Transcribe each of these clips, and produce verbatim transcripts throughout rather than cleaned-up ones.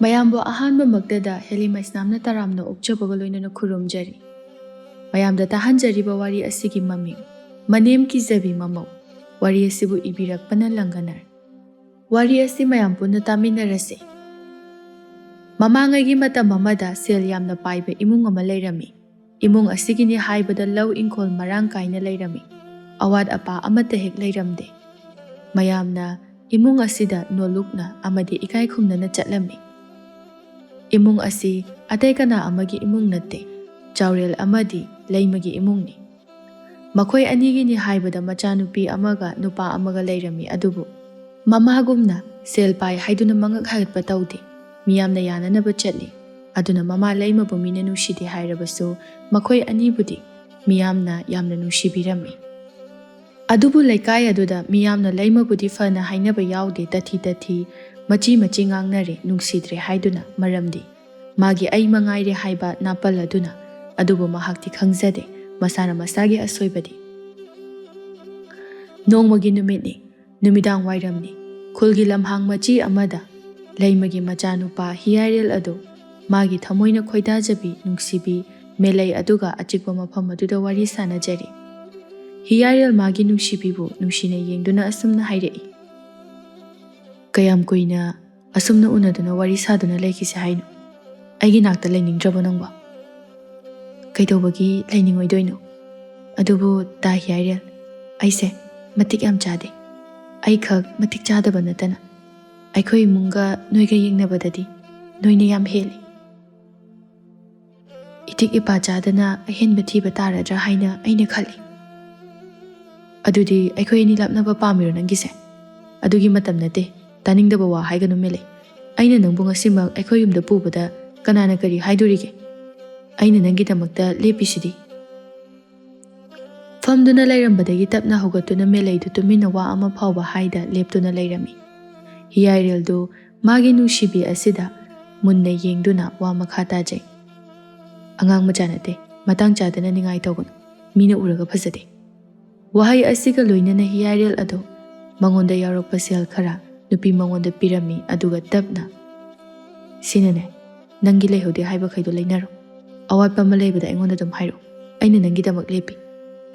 ꯃꯌꯥꯝꯕꯨ ꯑꯍꯥꯟꯕꯃꯛꯇꯗ ꯍꯦꯂꯤ ꯃꯩꯁꯅꯥꯝꯅ ꯇꯔꯥꯝꯅ ꯑꯣꯛꯆꯕꯒ ꯂꯣꯏꯅꯅ ꯈꯨꯔꯨꯝꯖꯔꯤ꯫ ꯃꯌꯥꯝꯗ ꯇꯥꯍꯟꯖꯔꯤꯕ ꯋꯥꯔꯤ ꯑꯁꯤꯒꯤ ꯃꯃꯤꯡ "ꯃꯅꯦꯝ ꯀꯤꯖꯕꯤ ꯃꯃꯧ"꯫ ꯋꯥꯔꯤ ꯑꯁꯤꯕꯨ ꯏꯕꯤꯔꯛꯄꯅ ꯂꯪꯒꯅꯔ꯫ ꯋꯥꯔꯤ ꯑꯁꯤ ꯃꯌꯥꯝ ꯄꯨꯟꯅ ꯇꯥꯃꯤꯟꯅꯔꯁꯤ꯫ ꯃꯃꯥꯡꯉꯩꯒꯤ ꯃꯇꯝ ꯑꯃꯗ ꯁꯦꯜ ꯌꯥꯝꯅ ꯄꯥꯏꯕ ꯏꯃꯨꯡ ꯑꯃ ꯂꯩꯔꯝꯃꯤ꯫ ꯏꯃꯨꯡ ꯑꯁꯤꯒꯤꯅꯤ ꯍꯥꯏꯕꯗ ꯂꯧ ꯏꯪꯈꯣꯜ ꯃꯔꯥꯡ ꯀꯥꯏꯅ ꯂꯩꯔꯝꯃꯤ꯫ ꯑꯋꯥꯠ ꯑꯄꯥ ꯑꯃꯠꯇ ꯍꯦꯛ ꯂꯩꯔꯝꯗꯦ꯫ ꯃꯌꯥꯝꯅ ꯏꯃꯨꯡ ꯑꯁꯤꯗ ꯅꯣꯜꯂꯨꯛꯅ ꯑꯃꯗꯤ ꯏꯀꯥꯏ ꯈꯨꯝꯅꯅ ꯆꯠꯂꯝꯃꯤ꯫ ꯏꯃꯨꯡ ꯑꯁꯤ ꯑꯇꯩ ꯀꯅꯥ ꯑꯃꯒꯤ ꯏꯃꯨꯡ ꯅꯠꯇꯦ, ꯆꯥꯎꯔꯦꯜ ꯑꯃꯗꯤ ꯂꯩꯃꯒꯤ ꯏꯃꯨꯡꯅꯤ꯫ ꯃꯈꯣꯏ ꯑꯅꯤꯒꯤꯅꯤ ꯍꯥꯏꯕꯗ ꯃꯆꯥꯅꯨꯄꯤ ꯑꯃꯒ ꯅꯨꯄꯥ ꯑꯃꯒ ꯂꯩꯔꯝꯃꯤ, ꯑꯗꯨꯕꯨ ꯃꯃꯥꯒꯨꯝꯅ ꯁꯦꯜ ꯄꯥꯏ ꯍꯥꯏꯗꯨꯅ ꯃꯉꯛ ꯍꯥꯏꯒꯠꯄ ꯇꯧꯗꯦ꯫ ꯃꯤꯌꯥꯝꯅ ꯌꯥꯅꯅꯕ ꯆꯠꯂꯤ꯫ ꯑꯗꯨꯅ ꯃꯃꯥ ꯂꯩꯃꯕꯨ ꯃꯤꯅ ꯅꯨꯡꯁꯤꯗꯦ ꯍꯥꯏꯔꯕꯁꯨ ꯃꯈꯣꯏ ꯑꯅꯤꯕꯨꯗꯤ ꯃꯤꯌꯥꯝꯅ ꯌꯥꯝꯅ ꯅꯨꯡꯁꯤꯕꯤꯔꯝꯃꯤ꯫ ꯑꯗꯨꯕꯨ ꯂꯩꯀꯥꯏ ꯑꯗꯨꯗ ꯃꯤꯌꯥꯝꯅ ꯂꯩꯃꯕꯨꯗꯤ ꯐꯅ ꯍꯥꯏꯅꯕ ꯌꯥꯎꯗꯦ, ꯇꯊꯤ ꯇꯊꯤ, ꯃꯆꯤ ꯃꯆꯤ ꯉꯥꯡꯅꯔꯦ, ꯅꯨꯡꯁꯤꯗ꯭ꯔꯦ ꯍꯥꯏꯗꯨꯅ꯫ ꯃꯔꯝꯗꯤ ꯃꯥꯒꯤ "ꯑꯩ ꯃꯉꯥꯏꯔꯦ" ꯍꯥꯏꯕ ꯅꯥꯄꯜ ꯑꯗꯨꯅ꯫ ꯑꯗꯨꯕꯨ ꯃꯍꯥꯛꯇꯤ ꯈꯪꯖꯗꯦ ꯃꯁꯥꯅ ꯃꯁꯥꯒꯤ ꯑꯁꯣꯏꯕꯗꯤ꯫ ꯅꯣꯡꯃꯒꯤ ꯅꯨꯃꯤꯠꯅꯤ, ꯅꯨꯃꯤꯗꯥꯡ ꯋꯥꯏꯔꯝꯅꯤ꯫ ꯈꯨꯜꯒꯤ ꯂꯝꯍꯥꯡ ꯃꯆꯤ ꯑꯃꯗ ꯂꯩꯃꯒꯤ ꯃꯆꯥꯅꯨꯄꯥ ꯍꯤꯌꯥꯏꯔꯦꯜ ꯑꯗꯨ ꯃꯥꯒꯤ ꯊꯃꯣꯏꯅ ꯈꯣꯏꯗꯥꯖꯕꯤ, ꯅꯨꯡꯁꯤꯕꯤ ꯃꯦꯂꯩ ꯑꯗꯨꯒ ꯑꯆꯤꯛꯄ ꯃꯐꯝ ꯑꯗꯨꯗ ꯋꯥꯔꯤ ꯁꯥꯅꯖꯔꯤ꯫ ꯍꯤꯌꯥꯏꯔꯦꯜ ꯃꯥꯒꯤ ꯅꯨꯡꯁꯤꯕꯤꯕꯨ ꯅꯨꯡꯁꯤꯅ ꯌꯦꯡꯗꯨꯅ ꯑꯁꯨꯝꯅ ꯍꯥꯏꯔꯛꯏ꯫ "ꯀꯌꯥꯝ ꯀꯨꯏꯅ ꯑꯁꯨꯝꯅ ꯎꯅꯗꯨꯅ ꯋꯥꯔꯤ ꯁꯥꯗꯨꯅ ꯂꯩꯈꯤꯁꯦ ꯍꯥꯏꯅꯣ? ꯑꯩꯒꯤ ꯅꯥꯛꯇ ꯂꯩꯅꯤꯡꯗ꯭ꯔꯕꯣ ꯅꯪꯕꯣ?" "ꯀꯩꯗꯧꯕꯒꯤ ꯂꯩꯅꯤꯡꯉꯣꯏꯗꯣꯏꯅꯣ? ꯑꯗꯨꯕꯨ ꯇꯥ ꯍꯤꯌꯥꯏꯔꯦꯜ, ꯑꯩꯁꯦ ꯃꯇꯤꯛ ꯌꯥꯝ ꯆꯥꯗꯦ꯫ ꯑꯩꯈꯛ ꯃꯇꯤꯛ ꯆꯥꯗꯕ ꯅꯠꯇꯅ ꯑꯩꯈꯣꯏ ꯏꯃꯨꯡꯒ ꯅꯣꯏꯒ ꯌꯦꯡꯅꯕꯗꯗꯤ ꯅꯣꯏꯅ ꯌꯥꯝ ꯍꯦꯜꯂꯤ꯫ ꯏꯇꯤꯛ ꯏꯄꯥ ꯆꯥꯗꯅ ꯑꯍꯦꯟꯕ ꯊꯤꯕ ꯇꯥꯔꯗ꯭ꯔꯥ ꯍꯥꯏꯅ ꯑꯩꯅ ꯈꯜꯂꯤ꯫" "ꯑꯗꯨꯗꯤ ꯑꯩꯈꯣꯏ ꯑꯅꯤ ꯂꯥꯞꯅꯕ ꯄꯥꯝꯃꯤꯔꯣ ꯅꯪꯒꯤꯁꯦ?" "ꯑꯗꯨꯒꯤ ꯃꯇꯝ ꯅꯠꯇꯦ꯫ ꯇꯥꯅꯤꯡꯗꯕ ꯋꯥ ꯍꯥꯏꯒꯅꯨ ꯃꯦꯂꯩ꯫ ꯑꯩꯅ ꯅꯪꯕꯨ ꯉꯁꯤꯃꯛ ꯑꯩꯈꯣꯏ ꯌꯨꯝꯗ ꯄꯨꯕꯗ ꯀꯅꯥꯅ ꯀꯔꯤ ꯍꯥꯏꯗꯣꯔꯤꯒꯦ? ꯑꯩꯅ ꯅꯪꯒꯤꯗꯃꯛꯇ ꯂꯦꯞꯄꯤꯁꯤꯗꯤ꯫" ꯐꯝꯗꯨꯅ ꯂꯩꯔꯝꯕꯗꯒꯤ ꯇꯞꯅ ꯍꯧꯒꯠꯇꯨꯅ ꯃꯦꯂꯩꯗꯨ ꯇꯨꯃꯤꯟꯅ ꯋꯥ ꯑꯃ ꯐꯥꯎꯕ ꯍꯥꯏꯗ ꯂꯦꯞꯇꯨꯅ ꯂꯩꯔꯝꯃꯤ꯫ ꯍꯤꯌꯥꯏꯔꯦꯜꯗꯨ ꯃꯥꯒꯤ ꯅꯨꯡꯁꯤꯕꯤ ꯑꯁꯤꯗ ꯃꯨꯟꯅ ꯌꯦꯡꯗꯨꯅ ꯋꯥ ꯃꯈꯥ ꯇꯥꯖꯩ꯫ "ꯑꯉꯥꯡ ꯃꯆꯥ ꯅꯠꯇꯦ, ꯃꯇꯥꯡ ꯆꯥꯗꯅ ꯅꯤꯡꯉꯥꯏ ꯇꯧꯒꯅꯨ꯫ ꯃꯤꯅ ꯎꯔꯒ ꯐꯖꯗꯦ꯫" ꯋꯥꯍꯩ ꯑꯁꯤꯒ ꯂꯣꯏꯅꯅ ꯍꯤꯌꯥꯏꯔꯦꯜ ꯑꯗꯨ ꯃꯉꯣꯟꯗ ꯌꯥꯎꯔꯛꯄ ꯁꯦꯜ ꯈꯔ ꯅꯨꯄꯤ ꯃꯉꯣꯟꯗ ꯄꯤꯔꯝꯃꯤ, ꯑꯗꯨꯒ ꯇꯞꯅ ꯁꯤꯅꯅꯦ, ꯅꯪꯒꯤ ꯂꯩꯍꯧꯗꯦ ꯍꯥꯏꯕꯈꯩꯗꯣ ꯂꯩꯅꯔꯣ꯫ ꯑꯋꯥꯠꯄ ꯑꯃ ꯂꯩꯕꯗ ꯑꯩꯉꯣꯟꯗ ꯑꯗꯨꯝ ꯍꯥꯏꯔꯛꯑꯣ꯫ ꯑꯩꯅ ꯅꯪꯒꯤꯗꯃꯛ ꯂꯦꯞꯄꯤ꯫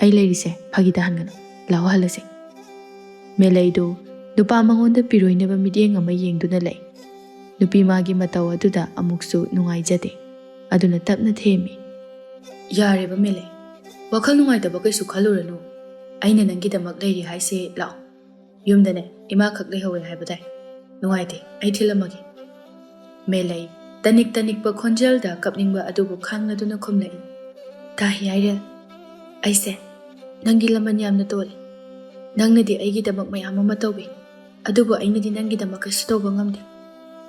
ꯑꯩ ꯂꯩꯔꯤꯁꯦ ꯐꯥꯒꯤ ꯇꯥꯍꯟꯒꯅꯨ꯫ ꯂꯥꯛꯑꯣ, ꯍꯜꯂꯁꯦ꯫ ꯃꯦꯂꯩꯗꯨ ꯅꯨꯄꯥ ꯃꯉꯣꯟꯗ ꯄꯤꯔꯣꯏꯅꯕ ꯃꯤꯠꯌꯦꯡ ꯑꯃ ꯌꯦꯡꯗꯨꯅ ꯂꯩ꯫ ꯅꯨꯄꯤ ꯃꯥꯒꯤ ꯃꯇꯧ ꯑꯗꯨꯗ ꯑꯃꯨꯛꯁꯨ ꯅꯨꯡꯉꯥꯏꯖꯗꯦ꯫ ꯑꯗꯨꯅ ꯇꯞꯅ ꯊꯦꯝꯃꯤ, "ꯌꯥꯔꯦꯕ ꯃꯦꯂꯩ, ꯋꯥꯈꯜ ꯅꯨꯡꯉꯥꯏꯇꯕ ꯀꯩꯁꯨ ꯈꯜꯂꯨꯔꯅꯨ꯫ ꯑꯩꯅ ꯅꯪꯒꯤꯗꯃꯛ ꯂꯩꯔꯤ ꯍꯥꯏꯁꯦ, ꯂꯥꯛꯑꯣ꯫ ꯌꯨꯝꯗꯅꯦ ꯏꯃꯥ ꯈꯛ ꯂꯩꯍꯧꯔꯦ ꯍꯥꯏꯕꯗꯥꯏ? ꯅꯨꯡꯉꯥꯏꯇꯦ, ꯑꯩ ꯊꯤꯜꯂꯝꯃꯒꯦ꯫" ꯃꯦꯂꯩ ꯇꯅꯤꯛ ꯇꯅꯤꯛꯄ ꯈꯣꯟꯖꯦꯜꯗ ꯀꯞꯅꯤꯡꯕ ꯑꯗꯨꯕꯨ ꯈꯥꯡꯂꯗꯨꯅ ꯈꯨꯝꯂꯛꯏ, "ꯇꯥ ꯍꯤꯌꯥꯏꯔꯦꯜ, ꯑꯩꯁꯦ ꯅꯪꯒꯤ ꯂꯃꯟ ꯌꯥꯝꯅ ꯇꯣꯜꯂꯤ꯫ ꯅꯪꯅꯗꯤ ꯑꯩꯒꯤꯗꯃꯛ ꯃꯌꯥꯝ ꯑꯃ ꯇꯧꯕꯤ, ꯑꯗꯨꯕꯨ ꯑꯩꯅꯗꯤ ꯅꯪꯒꯤꯗꯃꯛ ꯀꯩꯁꯨ ꯇꯧꯕ ꯉꯝꯗꯦ꯫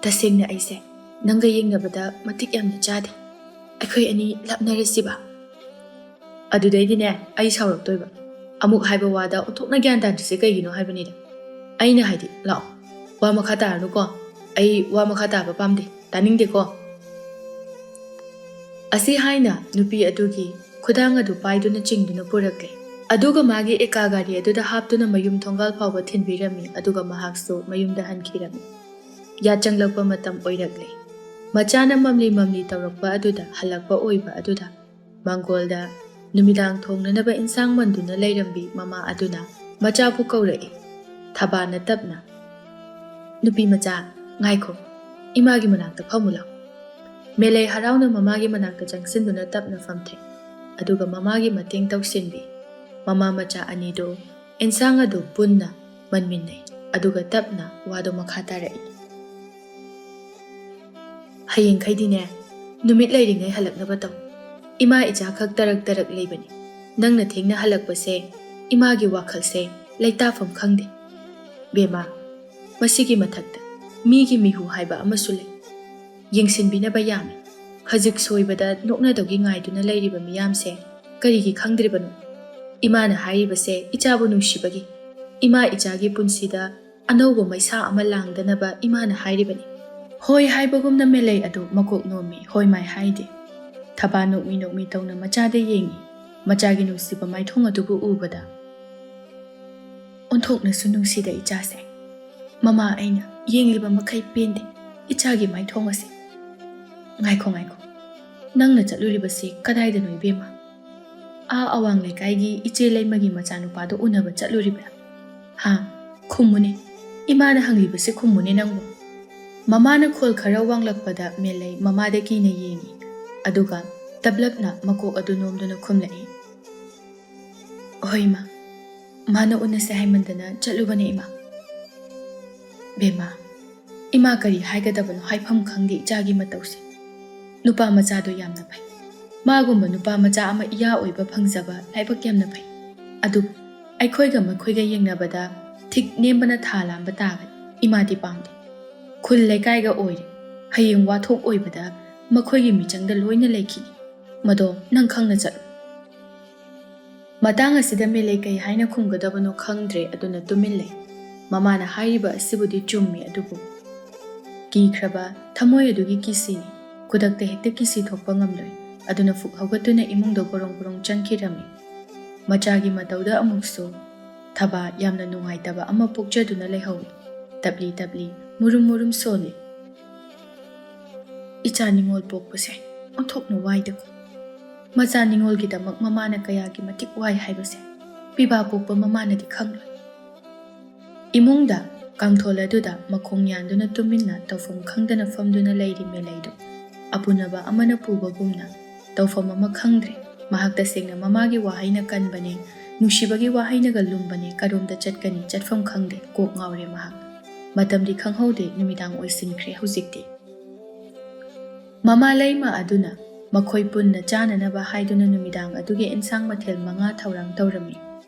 ꯇꯁꯦꯡꯅ ꯑꯩꯁꯦ ꯅꯪꯒ ꯌꯦꯡꯅꯕꯗ ꯃꯇꯤꯛ ꯌꯥꯝꯅ ꯆꯥꯗꯦ꯫ ꯑꯩꯈꯣꯏ ꯑꯅꯤ ꯂꯥꯞꯅꯔꯁꯤꯕ?" ꯑꯗꯨꯗꯩꯗꯤꯅꯦ, ꯑꯩ ꯁꯥꯎꯔꯛꯇꯣꯏꯕ꯫ ꯑꯃꯨꯛ ꯍꯥꯏꯕ ꯋꯥꯗ ꯑꯣꯟꯊꯣꯛꯅ ꯒ꯭ꯌꯥꯟ ꯇꯥꯗ꯭ꯔꯤꯁꯦ ꯀꯩꯒꯤꯅꯣ ꯍꯥꯏꯕꯅꯤꯗ꯫ ꯑꯩꯅ ꯍꯥꯏꯗꯤ, ꯂꯥꯛꯑꯣ, ꯋꯥ ꯃꯈꯥ ꯇꯥꯔꯅꯨꯀꯣ꯫ ꯑꯩ ꯋꯥ ꯃꯈꯥ ꯇꯥꯕ ꯄꯥꯝꯗꯦ, ꯇꯥꯅꯤꯡꯗꯦꯀꯣ꯫ ꯑꯁꯤ ꯍꯥꯏꯅ ꯅꯨꯄꯤ ꯑꯗꯨꯒꯤ ꯈꯨꯗꯥꯡ ꯑꯗꯨ ꯄꯥꯏꯗꯨꯅ ꯆꯤꯡꯗꯨꯅ ꯄꯨꯔꯛꯂꯦ꯫ ꯑꯗꯨꯒ ꯃꯥꯒꯤ ꯑꯦꯀꯥ ꯒꯥꯔꯤ ꯑꯗꯨꯗ ꯍꯥꯞꯇꯨꯅ ꯃꯌꯨꯝ ꯊꯣꯡꯒꯥꯜ ꯐꯥꯎꯕ ꯊꯤꯟꯕꯤꯔꯝꯃꯤ, ꯑꯗꯨꯒ ꯃꯍꯥꯛꯁꯨ ꯃꯌꯨꯝꯗ ꯍꯟꯈꯤꯔꯝꯃꯤ꯫ ꯌꯥꯆꯪꯂꯛꯄ ꯃꯇꯝ ꯑꯣꯏꯔꯛꯂꯦ꯫ ꯃꯆꯥꯅ ꯃꯝꯂꯤ ꯃꯝꯂꯤ ꯇꯧꯔꯛꯄ ꯑꯗꯨꯗ, ꯍꯜꯂꯛꯄ ꯑꯣꯏꯕ ꯑꯗꯨꯗ, ꯃꯥꯡꯒꯣꯜꯗ ꯅꯨꯃꯤꯗꯥꯡ ꯊꯣꯡꯅꯅꯕ ꯏꯟꯁꯥꯡ ꯃꯟꯗꯨꯅ ꯂꯩꯔꯝꯕꯤ ꯃꯃꯥ ꯑꯗꯨꯅ ꯃꯆꯥꯕꯨ ꯀꯧꯔꯛꯏ꯫ ꯊꯕꯥꯅ ꯇꯞꯅ, "ꯅꯨꯄꯤ ꯃꯆꯥ, ꯉꯥꯏꯈꯣ, ꯏꯃꯥꯒꯤ ꯃꯅꯥꯛꯇ ꯐꯝꯃꯨ ꯂꯥꯎ꯫" ꯃꯦꯂꯩ ꯍꯔꯥꯎꯅ ꯃꯃꯥꯒꯤ ꯃꯅꯥꯛꯇ ꯆꯪꯁꯤꯟꯗꯨꯅ ꯇꯞꯅ ꯐꯝꯊꯩ, ꯑꯗꯨꯒ ꯃꯃꯥꯒꯤ ꯃꯇꯦꯡ ꯇꯧꯁꯤꯟꯕꯤ꯫ ꯃꯃꯥ ꯃꯆꯥ ꯑꯅꯤꯗꯨ ꯏꯟꯁꯥꯡ ꯑꯗꯨ ꯄꯨꯟꯅ ꯃꯟꯃꯤꯟꯅꯩ, ꯑꯗꯨꯒ ꯇꯞꯅ ꯋꯥꯗꯨ ꯃꯈꯥ ꯇꯥꯔꯛꯏ꯫ "ꯍꯌꯦꯡꯈꯩꯗꯤꯅꯦ, ꯅꯨꯃꯤꯠ ꯂꯩꯔꯤꯉꯩ ꯍꯜꯂꯛꯅꯕ ꯇꯧ꯫ ꯏꯃꯥ ꯏꯆꯥ ꯈꯛ ꯇꯔꯛ ꯇꯔꯛ ꯂꯩꯕꯅꯤ꯫ ꯅꯪꯅ ꯊꯦꯡꯅ ꯍꯜꯂꯛꯄꯁꯦ ꯏꯃꯥꯒꯤ ꯋꯥꯈꯜꯁꯦ ꯂꯩꯇꯥꯐꯝ ꯈꯪꯗꯦ꯫ ꯕꯦꯝꯃ, ꯃꯁꯤꯒꯤ ꯃꯊꯛꯇ ꯃꯤꯒꯤ ꯃꯤꯍꯨ ꯍꯥꯏꯕ ꯑꯃꯁꯨ ꯂꯩ꯫ ꯌꯦꯡꯁꯤꯟꯕꯤꯅꯕ ꯌꯥꯝꯃꯤ꯫ ꯈꯖꯤꯛ ꯁꯣꯏꯕꯗ ꯅꯣꯛꯅꯗꯧꯒꯤ ꯉꯥꯏꯗꯨꯅ ꯂꯩꯔꯤꯕ ꯃꯤꯌꯥꯝꯁꯦ ꯀꯔꯤꯒꯤ ꯈꯪꯗ꯭ꯔꯤꯕꯅꯣ? ꯏꯃꯥꯅ ꯍꯥꯏꯔꯤꯕꯁꯦ ꯏꯆꯥꯕꯨ ꯅꯨꯡꯁꯤꯕꯒꯤ, ꯏꯃꯥ ꯏꯆꯥꯒꯤ ꯄꯨꯟꯁꯤꯗ ꯑꯅꯧꯕ ꯃꯩꯁꯥ ꯑꯃ ꯂꯥꯡꯗꯅꯕ ꯏꯃꯥꯅ ꯍꯥꯏꯔꯤꯕꯅꯤ꯫" ꯍꯣꯏ ꯍꯥꯏꯕꯒꯨꯝꯅ ꯃꯦꯂꯩ ꯑꯗꯨ ꯃꯀꯣꯛ ꯅꯣꯝꯃꯤ, ꯍꯣꯏ ꯃꯥꯏ ꯍꯥꯏꯗꯦ꯫ ꯊꯕꯥ ꯅꯣꯛꯃꯤ ꯅꯣꯛꯃꯤ ꯇꯧꯅ ꯃꯆꯥꯗ ꯌꯦꯡꯉꯤ꯫ ꯃꯆꯥꯒꯤ ꯅꯨꯡꯁꯤꯕ ꯃꯥꯏꯊꯣꯡ ꯑꯗꯨꯕꯨ ꯎꯕꯗ, "ꯑꯣꯟꯊꯣꯛꯅꯁꯨ ꯅꯨꯡꯁꯤꯗ ꯏꯆꯥꯁꯦ꯫ ꯃꯃꯥ ꯑꯩꯅ ꯌꯦꯡꯂꯤꯕ ꯃꯈꯩ ꯄꯦꯟꯗꯦ꯫ ꯏꯆꯥꯒꯤ ꯃꯥꯏꯊꯣꯡ ꯑꯁꯦ꯫ ꯉꯥꯏꯈꯣ, ꯉꯥꯏꯈꯣ꯫ ꯅꯪꯅ ꯆꯠꯂꯨꯔꯤꯕꯁꯤ ꯀꯗꯥꯏꯗꯅꯣ, ꯏꯕꯦꯝꯃ? ꯑꯥ ꯑꯋꯥꯡ ꯂꯩꯀꯥꯏꯒꯤ ꯏꯆꯦ ꯂꯩꯃꯒꯤ ꯃꯆꯥꯅꯨꯄꯥꯗꯣ ꯎꯅꯕ ꯆꯠꯂꯨꯔꯤꯕ꯭ꯔꯥ? ꯍꯥ? ꯈꯨꯝꯃꯨꯅꯦ꯫ ꯏꯃꯥꯅ ꯍꯪꯂꯤꯕꯁꯤ ꯈꯨꯝꯃꯨꯅꯦ ꯅꯪꯕꯨ꯫ ꯃꯃꯥꯅ ꯈꯣꯜ ꯈꯔ ꯋꯥꯡꯂꯛꯄꯗ ꯃꯦꯂꯩ ꯃꯃꯥꯗ ꯀꯤꯅ ꯌꯦꯡꯉꯤ, ꯑꯗꯨꯒ ꯇꯞꯂꯞꯅ ꯃꯀꯣꯛ ꯑꯗꯨ ꯅꯣꯝꯗꯨꯅ ꯈꯨꯝꯂꯛꯏ꯫ "ꯍꯣꯏ, ꯏꯃꯥ꯫ ꯃꯥꯅ ꯎꯅꯁꯦ ꯍꯥꯏꯃꯟꯗꯅ ꯆꯠꯂꯨꯕꯅꯦ, ꯏꯃꯥ꯫" ꯕꯦꯝꯃ, ꯏꯃꯥ ꯀꯔꯤ ꯍꯥꯏꯒꯗꯕꯅꯣ ꯍꯥꯏꯐꯝ ꯈꯪꯗꯦ ꯏꯆꯥꯒꯤ ꯃꯇꯧꯁꯦ꯫ ꯅꯨꯄꯥ ꯃꯆꯥꯗꯣ ꯌꯥꯝꯅ ꯐꯩ꯫ ꯃꯥꯒꯨꯝꯕ ꯅꯨꯄꯥ ꯃꯆꯥ ꯑꯃ ꯏꯌꯥ ꯑꯣꯏꯕ ꯐꯪꯖꯕ ꯂꯥꯏꯕꯛ ꯌꯥꯝꯅ ꯐꯩ꯫ ꯑꯗꯨꯕꯨ ꯑꯩꯈꯣꯏꯒ ꯃꯈꯣꯏꯒ ꯌꯦꯡꯅꯕꯗ ꯊꯤꯛ ꯅꯦꯝꯕꯅ ꯊꯥ ꯂꯥꯝꯕ ꯇꯥꯒꯅꯤ꯫ ꯏꯃꯥꯗꯤ ꯄꯥꯝꯗꯦ꯫ ꯈꯨꯜ ꯂꯩꯀꯥꯏꯒ ꯑꯣꯏꯔꯦ꯫ ꯍꯌꯦꯡ ꯋꯥꯊꯣꯛ ꯑꯣꯏꯕꯗ ꯃꯈꯣꯏꯒꯤ ꯃꯤꯆꯪꯗ ꯂꯣꯏꯅ ꯂꯩꯈꯤꯅꯤ꯫ ꯃꯗꯣ ꯅꯪ ꯈꯪꯅ ꯆꯠꯂꯨ꯫ ꯃꯇꯥꯡ ꯑꯁꯤꯗ ꯃꯦꯂꯩ ꯀꯩ ꯍꯥꯏꯅ ꯈꯨꯝꯒꯗꯕꯅꯣ ꯈꯪꯗ꯭ꯔꯦ, ꯑꯗꯨꯅ ꯇꯨꯃꯤꯟ ꯂꯩ꯫ ꯃꯃꯥꯅ ꯍꯥꯏꯔꯤꯕ ꯑꯁꯤꯕꯨꯗꯤ ꯆꯨꯝꯃꯤ, ꯑꯗꯨꯕꯨ ꯀꯤꯈ꯭ꯔꯕ ꯊꯃꯣꯏ ꯑꯗꯨꯒꯤ ꯀꯤꯁꯤꯅꯤ꯫ ꯈꯨꯗꯛꯇ ꯍꯦꯛꯇ ꯀꯤꯁꯤ ꯊꯣꯛꯄ ꯉꯝꯂꯣꯏ꯫ ꯑꯗꯨꯅ ꯐꯨꯛ ꯍꯧꯒꯠꯇꯨꯅ ꯏꯃꯨꯡꯗ ꯒꯣꯔꯣꯡ ꯒꯣꯔꯣꯡ ꯆꯪꯈꯤꯔꯝꯃꯤ꯫ ꯃꯆꯥꯒꯤ ꯃꯇꯧꯗ ꯑꯃꯨꯛꯁꯨ ꯊꯕꯥ ꯌꯥꯝꯅ ꯅꯨꯡꯉꯥꯏꯇꯕ ꯑꯃ ꯄꯣꯛꯆꯗꯨꯅ ꯂꯩꯍꯧꯏ꯫ ꯇꯞꯂꯤ ꯇꯞꯂꯤ, ꯃꯨꯔꯨꯝ ꯃꯨꯔꯨꯝ ꯁꯣꯜꯂꯤ꯫ ꯏꯆꯥ ꯅꯤꯉꯣꯜ ꯄꯣꯛꯄꯁꯦ ꯑꯣꯟꯊꯣꯛꯅ ꯋꯥꯏꯗꯀꯣ꯫ ꯃꯆꯥ ꯅꯤꯉꯣꯜꯒꯤꯗꯃꯛ ꯃꯃꯥꯅ ꯀꯌꯥꯒꯤ ꯃꯇꯤꯛ ꯋꯥꯏ ꯍꯥꯏꯕꯁꯦ ꯄꯤꯕꯥ ꯄꯣꯛꯄ ꯃꯃꯥꯅꯗꯤ ꯈꯪꯂꯣꯏ꯫ ꯏꯃꯨꯡꯗ ꯀꯥꯡꯊꯣꯜ ꯑꯗꯨꯗ ꯃꯈꯣꯡ ꯌꯥꯟꯗꯨꯅ ꯇꯨꯃꯤꯟꯅ ꯇꯧꯐꯝ ꯈꯪꯗꯅ ꯐꯝꯗꯨꯅ ꯂꯩꯔꯤ ꯃꯦꯂꯩꯗꯨ ꯑꯄꯨꯅꯕ ꯑꯃꯅ ꯄꯨꯕꯒꯨꯝꯅ ꯇꯧꯐꯝ ꯑꯃ ꯈꯪꯗ꯭ꯔꯦ꯫ ꯃꯍꯥꯛ ꯇꯁꯦꯡꯅ ꯃꯃꯥꯒꯤ ꯋꯥꯍꯩꯅ ꯀꯟꯕꯅꯦ, ꯅꯨꯡꯁꯤꯕꯒꯤ ꯋꯥꯍꯩꯅꯒ ꯂꯨꯝꯕꯅꯦ, ꯀꯔꯣꯝꯗ ꯆꯠꯀꯅꯤ, ꯆꯠꯐꯝ ꯈꯪꯗꯦ, ꯀꯣꯛ ꯉꯥꯎꯔꯦ ꯃꯍꯥꯛ꯫ ꯃꯇꯝꯗꯤ ꯈꯪꯍꯧꯗꯦ, ꯅꯨꯃꯤꯗꯥꯡ ꯑꯣꯏꯁꯤꯟꯈ꯭ꯔꯦ ꯍꯧꯖꯤꯛꯇꯤ꯫ ꯃꯃꯥ ꯂꯩꯃ ꯑꯗꯨꯅ ꯃꯈꯣꯏ ꯄꯨꯟꯅ ꯆꯥꯅꯅꯕ ꯍꯥꯏꯗꯨꯅ ꯅꯨꯃꯤꯗꯥꯡ ꯑꯗꯨꯒꯤ ꯏꯟꯁꯥꯡ ꯃꯊꯦꯜ ꯃꯉꯥ ꯊꯧꯔꯥꯡ ꯇꯧꯔꯝꯃꯤ꯫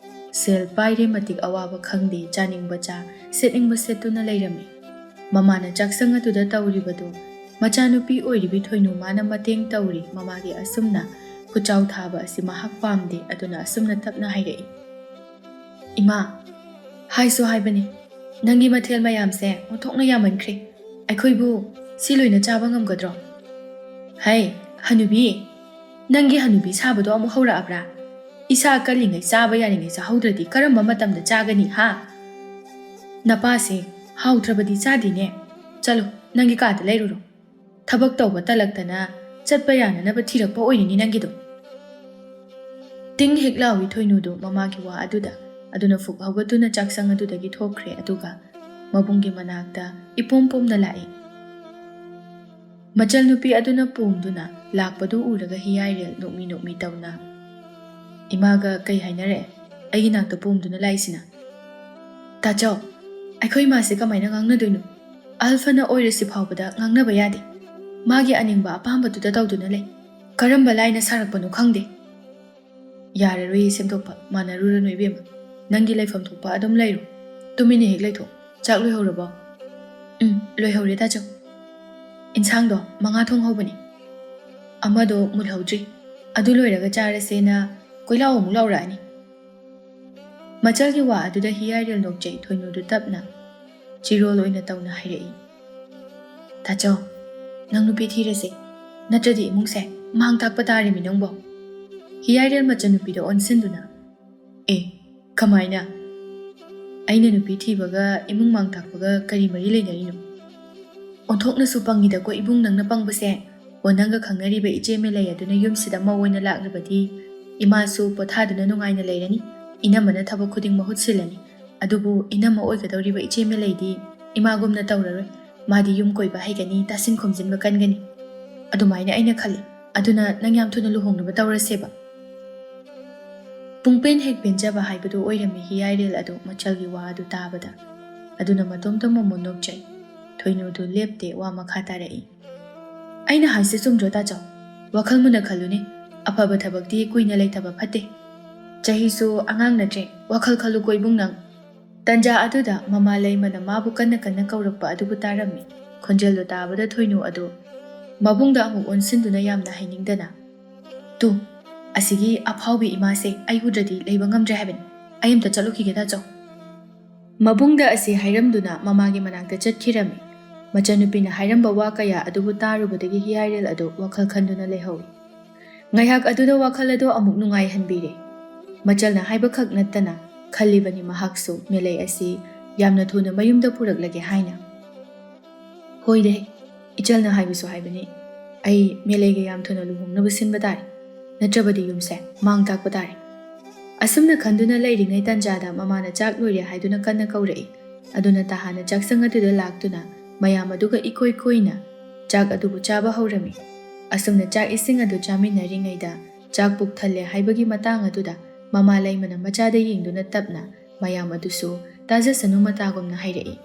ꯁꯦꯜ ꯄꯥꯏꯔꯦ ꯃꯇꯤꯛ ꯑꯋꯥꯕ ꯈꯪꯗꯦ, ꯆꯥꯅꯤꯡꯕ ꯆꯥ, ꯁꯦꯠꯅꯤꯡꯕ ꯁꯦꯠꯇꯨꯅ ꯂꯩꯔꯝꯃꯤ꯫ ꯃꯃꯥꯅ ꯆꯥꯛꯁꯪ ꯑꯗꯨꯗ ꯇꯧꯔꯤꯕꯗꯨ ꯃꯆꯥꯅꯨꯄꯤ ꯑꯣꯏꯔꯤꯕꯤ ꯊꯣꯏꯅꯨꯃꯥꯅ ꯃꯇꯦꯡ ꯇꯧꯔꯤ꯫ ꯃꯃꯥꯒꯤ ꯑꯁꯨꯝꯅ ꯈꯨꯆꯥꯎ ꯊꯥꯕ ꯑꯁꯤ ꯃꯍꯥꯛ ꯄꯥꯝꯗꯦ, ꯑꯗꯨꯅ ꯑꯁꯨꯝꯅ ꯇꯞꯅ ꯍꯥꯏꯔꯛꯏ, "ꯏꯃꯥ, ꯍꯥꯏꯁꯨ ꯍꯥꯏꯕꯅꯤ, ꯅꯪꯒꯤ ꯃꯊꯦꯜ ꯃꯌꯥꯝꯁꯦ ꯑꯣꯟꯊꯣꯛꯅ ꯌꯥꯝꯃꯟꯈ꯭ꯔꯦ꯫ ꯑꯩꯈꯣꯏꯕꯨ ꯁꯤ ꯂꯣꯏꯅ ꯆꯥꯕ ꯉꯝꯒꯗ꯭ꯔꯣ?" "ꯍꯩ, ꯍꯅꯨꯕꯤ, ꯅꯪꯒꯤ ꯍꯅꯨꯕꯤ ꯁꯥꯕꯗꯣ ꯑꯃꯨꯛ ꯍꯧꯔꯛꯑꯕ꯭ꯔꯥ? ꯏꯁꯥ ꯀꯜꯂꯤꯉꯩ ꯆꯥꯕ ꯌꯥꯔꯤꯉꯩ ꯆꯥꯍꯧꯗ꯭ꯔꯗꯤ ꯀꯔꯝꯕ ꯃꯇꯝꯗ ꯆꯥꯒꯅꯤ, ꯍꯥ? ꯅꯄꯥꯁꯦ ꯍꯥꯎꯇ꯭ꯔꯕꯗꯤ ꯆꯥꯗꯦꯅꯦ꯫ ꯆꯠꯂꯣ, ꯅꯪꯒꯤ ꯀꯥꯗ ꯂꯩꯔꯨꯔꯣ꯫ ꯊꯕꯛ ꯇꯧꯕ ꯇꯜꯂꯛꯇꯅ ꯆꯠꯄ ꯌꯥꯅꯅꯕ ꯊꯤꯔꯛꯄ ꯑꯣꯏꯔꯤꯅꯤ ꯅꯪꯒꯤꯗꯣ꯫ ꯇꯤꯡ ꯍꯦꯛ ꯂꯥꯎꯏ ꯊꯣꯏꯅꯨꯗꯨ ꯃꯃꯥꯒꯤ ꯋꯥ ꯑꯗꯨꯗ꯫ ꯑꯗꯨꯅ ꯐꯨꯛ ꯍꯧꯒꯠꯇꯨꯅ ꯆꯥꯛꯁꯪ ꯑꯗꯨꯗꯒꯤ ꯊꯣꯛꯈ꯭ꯔꯦ, ꯑꯗꯨꯒ ꯃꯕꯨꯡꯒꯤ ꯃꯅꯥꯛꯇ ꯏꯄꯣꯝ ꯄꯣꯝꯅ ꯂꯥꯛꯏ꯫ ꯃꯆꯜꯅꯨꯄꯤ ꯑꯗꯨꯅ ꯄꯣꯝꯗꯨꯅ ꯂꯥꯛꯄꯗꯨ ꯎꯔꯒ ꯍꯤꯌꯥꯏꯔꯦꯜ ꯅꯣꯛꯃꯤ ꯅꯣꯛꯃꯤ ꯇꯧꯅ, "ꯏꯃꯥꯒ ꯀꯩ ꯍꯥꯏꯅꯔꯦ? ꯑꯩꯒꯤ ꯅꯥꯛꯇ ꯄꯣꯝꯗꯨꯅ ꯂꯥꯛꯏꯁꯤꯅ?" "ꯇꯥꯆꯧ, ꯑꯩꯈꯣꯏ ꯏꯃꯥꯁꯦ ꯀꯃꯥꯏꯅ ꯉꯥꯡꯅꯗꯣꯏꯅꯣ? ꯑꯍꯜ ꯐꯅ ꯑꯣꯏꯔꯁꯤ ꯐꯥꯎꯕꯗ ꯉꯥꯡꯅꯕ ꯌꯥꯗꯦ꯫ ꯃꯥꯒꯤ ꯑꯅꯤꯡꯕ ꯑꯄꯥꯝꯕꯗꯨꯗ ꯇꯧꯗꯨꯅ ꯂꯩ꯫ ꯀꯔꯝꯕ ꯂꯥꯏꯅ ꯁꯥꯔꯛꯄꯅꯣ ꯈꯪꯗꯦ꯫" "ꯌꯥꯔꯔꯣꯏꯌꯦ ꯁꯦꯝꯗꯣꯛꯄ, ꯃꯥꯟꯅꯔꯨꯔꯅꯨ ꯏꯕꯦꯝꯃ꯫ ꯅꯪꯒꯤ ꯂꯩꯐꯝ ꯊꯣꯛꯄ ꯑꯗꯨꯝ ꯂꯩꯔꯣ꯫ ꯇꯨꯃꯤꯟꯅ ꯍꯦꯛ ꯂꯩꯊꯣꯛ꯫ ꯆꯥꯛ ꯂꯣꯏꯍꯧꯔꯕꯣ?" "ꯎꯝ, ꯂꯣꯏꯍꯧꯔꯦ ꯇꯥꯆꯧ꯫ ꯏꯟꯁꯥꯡꯗꯣ ꯃꯉꯥ ꯊꯣꯡ ꯍꯧꯕꯅꯤ꯫ ꯑꯃꯗꯣ ꯃꯨꯜꯍꯧꯗ꯭ꯔꯤ꯫ ꯑꯗꯨ ꯂꯣꯏꯔꯒ ꯆꯥꯔꯁꯦꯅ ꯀꯣꯏꯂꯥꯎ ꯑꯃꯨꯛ ꯂꯥꯎꯔꯛꯑꯅꯤ꯫" ꯃꯆꯜꯒꯤ ꯋꯥ ꯑꯗꯨꯗ ꯍꯤꯌꯥꯏꯔꯦꯜ ꯅꯣꯛꯆꯩ ꯊꯣꯏꯅꯨꯗꯨ ꯇꯞꯅ, ꯆꯤꯔꯣꯜ ꯑꯣꯏꯅ ꯇꯧꯅ ꯍꯥꯏꯔꯛꯏ꯫ "ꯇꯥꯆꯧ, ꯅꯪ ꯅꯨꯄꯤ ꯊꯤꯔꯁꯦ, ꯅꯠꯇ꯭ꯔꯗꯤ ꯏꯃꯨꯡꯁꯦ ꯃꯥꯡ ꯇꯥꯛꯄ ꯇꯥꯔꯦꯃꯤ ꯅꯪꯕꯣ꯫" ꯍꯤꯌꯥꯏꯔꯦꯜ ꯃꯆꯟꯅꯨꯄꯤꯗ ꯑꯣꯟꯁꯤꯟꯗꯨꯅ, "ꯑꯦ, ꯀꯃꯥꯏꯅ? ꯑꯩꯅ ꯅꯨꯄꯤ ꯊꯤꯕꯒ ꯏꯃꯨꯡ ꯃꯥꯡ ꯇꯥꯛꯄꯒ ꯀꯔꯤ ꯃꯔꯤ ꯂꯩꯅꯔꯤꯅꯣ?" "ꯑꯣꯟꯊꯣꯛꯅꯁꯨ ꯄꯪꯉꯤꯗꯀꯣ ꯏꯕꯨꯡ, ꯅꯪꯅ ꯄꯪꯕꯁꯦ꯫ ꯑꯣ, ꯅꯪꯒ ꯈꯪꯅꯔꯤꯕ ꯏꯆꯦ ꯃꯦꯂꯩ ꯑꯗꯨꯅ ꯌꯨꯝꯁꯤꯗ ꯃꯧ ꯑꯣꯏꯅ ꯂꯥꯛꯂꯕꯗꯤ ꯏꯃꯥꯁꯨ ꯄꯣꯊꯥꯗꯨꯅ ꯅꯨꯡꯉꯥꯏꯅ ꯂꯩꯔꯅꯤ꯫ ꯏꯅꯝꯃꯅ ꯊꯕꯛ ꯈꯨꯗꯤꯡ ꯃꯍꯨꯠ ꯁꯤꯜꯂꯅꯤ꯫ ꯑꯗꯨꯕꯨ ꯏꯅꯝꯃ ꯑꯣꯏꯒꯗꯧꯔꯤꯕ ꯏꯆꯦ ꯃꯦꯂꯩꯗꯤ ꯏꯃꯥꯒꯨꯝꯅ ꯇꯧꯔꯔꯣꯏ꯫ ꯃꯥꯗꯤ ꯌꯨꯝ ꯀꯣꯏꯕ ꯍꯩꯒꯅꯤ, ꯇꯥꯁꯤꯟ ꯈꯣꯝꯖꯤꯟꯕ ꯀꯟꯒꯅꯤ꯫ ꯑꯗꯨꯃꯥꯏꯅ ꯑꯩꯅ ꯈꯜꯂꯤ꯫ ꯑꯗꯨꯅ ꯅꯪ ꯌꯥꯝ ꯊꯨꯅ ꯂꯨꯍꯣꯡꯅꯕ ꯇꯧꯔꯁꯦꯕ꯫" ꯄꯨꯡꯄꯦꯟ ꯍꯦꯛ ꯄꯦꯟꯖꯕ ꯍꯥꯏꯕꯗꯨ ꯑꯣꯏꯔꯝꯃꯤ ꯍꯤꯌꯥꯏꯔꯦꯜ ꯑꯗꯨ ꯃꯆꯜꯒꯤ ꯋꯥ ꯑꯗꯨ ꯇꯥꯕꯗ꯫ ꯑꯗꯨꯅ ꯃꯇꯣꯝꯇ ꯃꯣꯃꯣꯟ ꯅꯣꯛꯆꯩ꯫ ꯊꯣꯏꯅꯨꯗꯨ ꯂꯦꯞꯇꯦ, ꯋꯥ ꯃꯈꯥ ꯇꯥꯔꯛꯏ꯫ "ꯑꯩꯅ ꯍꯥꯏꯁꯦ ꯆꯨꯝꯗ꯭ꯔꯣ ꯇꯥꯆꯧ? ꯋꯥꯈꯜ ꯃꯨꯟꯅ ꯈꯜꯂꯨꯅꯦ꯫ ꯑꯐꯕ ꯊꯕꯛꯇꯤ ꯀꯨꯏꯅ ꯂꯩꯊꯕ ꯐꯠꯇꯦ꯫ ꯆꯍꯤꯁꯨ ꯑꯉꯥꯡ ꯅꯠꯇ꯭ꯔꯦ꯫ ꯋꯥꯈꯜ ꯈꯜꯂꯨꯀꯣ ꯏꯕꯨꯡ ꯅꯪ꯫" ꯇꯟꯖꯥ ꯑꯗꯨꯗ ꯃꯃꯥ ꯂꯩꯃꯅ ꯃꯥꯕꯨ ꯀꯟꯅ ꯀꯟꯅ ꯀꯧꯔꯛꯄ ꯑꯗꯨꯕꯨ ꯇꯥꯔꯝꯃꯤ꯫ ꯈꯣꯟꯖꯦꯜꯗꯨ ꯇꯥꯕꯗ ꯊꯣꯏꯅꯨ ꯑꯗꯨ ꯃꯕꯨꯡꯗ ꯑꯃꯨꯛ ꯑꯣꯟꯁꯤꯟꯗꯨꯅ ꯌꯥꯝꯅ ꯍꯥꯏꯅꯤꯡꯗꯅ, "ꯇꯨ, ꯑꯁꯤꯒꯤ ꯑꯐꯥꯎꯕꯤ ꯏꯃꯥꯁꯦ ꯑꯩ ꯎꯗ꯭ꯔꯗꯤ ꯂꯩꯕ ꯉꯝꯗ꯭ꯔꯦ ꯍꯥꯏꯕꯅꯤ꯫ ꯑꯩ ꯑꯝꯇ ꯆꯠꯂꯨꯈꯤꯒꯦ ꯇꯥꯆꯧ꯫" ꯃꯕꯨꯡꯗ ꯑꯁꯤ ꯍꯥꯏꯔꯝꯗꯨꯅ ꯃꯃꯥꯒꯤ ꯃꯅꯥꯛꯇ ꯆꯠꯈꯤꯔꯝꯃꯤ꯫ ꯃꯆꯟꯅꯨꯄꯤꯅ ꯍꯥꯏꯔꯝꯕ ꯋꯥ ꯀꯌꯥ ꯑꯗꯨꯕꯨ ꯇꯥꯔꯨꯕꯗꯒꯤ ꯍꯤꯌꯥꯏꯔꯦꯜ ꯑꯗꯨ ꯋꯥꯈꯜ ꯈꯟꯗꯨꯅ ꯂꯩꯍꯧꯏ꯫ ꯉꯥꯏꯍꯥꯛ ꯑꯗꯨꯗ ꯋꯥꯈꯜ ꯑꯗꯨ ꯑꯃꯨꯛ ꯅꯨꯡꯉꯥꯏꯍꯟꯕꯤꯔꯦ꯫ ꯃꯆꯜꯅ ꯍꯥꯏꯕꯈꯛ ꯅꯠꯇꯅ ꯈꯜꯂꯤꯕꯅꯤ ꯃꯍꯥꯛꯁꯨ ꯃꯦꯂꯩ ꯑꯁꯤ ꯌꯥꯝꯅ ꯊꯨꯅ ꯃꯌꯨꯝꯗ ꯄꯨꯔꯛꯂꯒꯦ ꯍꯥꯏꯅ꯫ "ꯍꯣꯏꯗꯦ, ꯏꯆꯜꯅ ꯍꯥꯏꯕꯁꯨ ꯍꯥꯏꯕꯅꯤ꯫ ꯑꯩ ꯃꯦꯂꯩꯒ ꯌꯥꯝ ꯊꯨꯅ ꯂꯨꯍꯣꯡꯅꯕ ꯁꯤꯟꯕ ꯇꯥꯔꯦ, ꯅꯠꯇ꯭ꯔꯕꯗꯤ ꯌꯨꯝꯁꯦ ꯃꯥꯡ ꯇꯥꯛꯄ ꯇꯥꯔꯦ"꯫ ꯑꯁꯨꯝꯅ ꯈꯟꯗꯨꯅ ꯂꯩꯔꯤꯉꯩ ꯇꯟꯖꯥꯗ ꯃꯃꯥꯅ ꯆꯥꯛ ꯂꯣꯏꯔꯦ ꯍꯥꯏꯗꯨꯅ ꯀꯟꯅ ꯀꯧꯔꯛꯏ꯫ ꯑꯗꯨꯅ ꯇꯍꯥꯅ ꯆꯥꯛꯁꯪ ꯑꯗꯨꯗ ꯂꯥꯛꯇꯨꯅ ꯃꯌꯥꯝ ꯑꯗꯨꯒ ꯏꯀꯣꯏ ꯀꯣꯏꯅ ꯆꯥꯛ ꯑꯗꯨꯕꯨ ꯆꯥꯕ ꯍꯧꯔꯝꯃꯤ꯫ ꯑꯁꯨꯝꯅ ꯆꯥꯛ ꯏꯁꯤꯡ ꯑꯗꯨ ꯆꯥꯃꯤꯟꯅꯔꯤꯉꯩꯗ, ꯆꯥꯛ ꯄꯨꯛ ꯊꯜꯂꯦ ꯍꯥꯏꯕꯒꯤ ꯃꯇꯥꯡ ꯑꯗꯨꯗ ꯃꯃꯥ ꯂꯩꯃꯅ ꯃꯆꯥꯗ ꯌꯦꯡꯗꯨꯅ ꯇꯞꯅ, ꯃꯌꯥꯝ ꯑꯗꯨꯁꯨ ꯇꯥꯖꯁꯅꯨ ꯃꯇꯥꯒꯨꯝꯅ ꯍꯥꯏꯔꯛꯏ꯫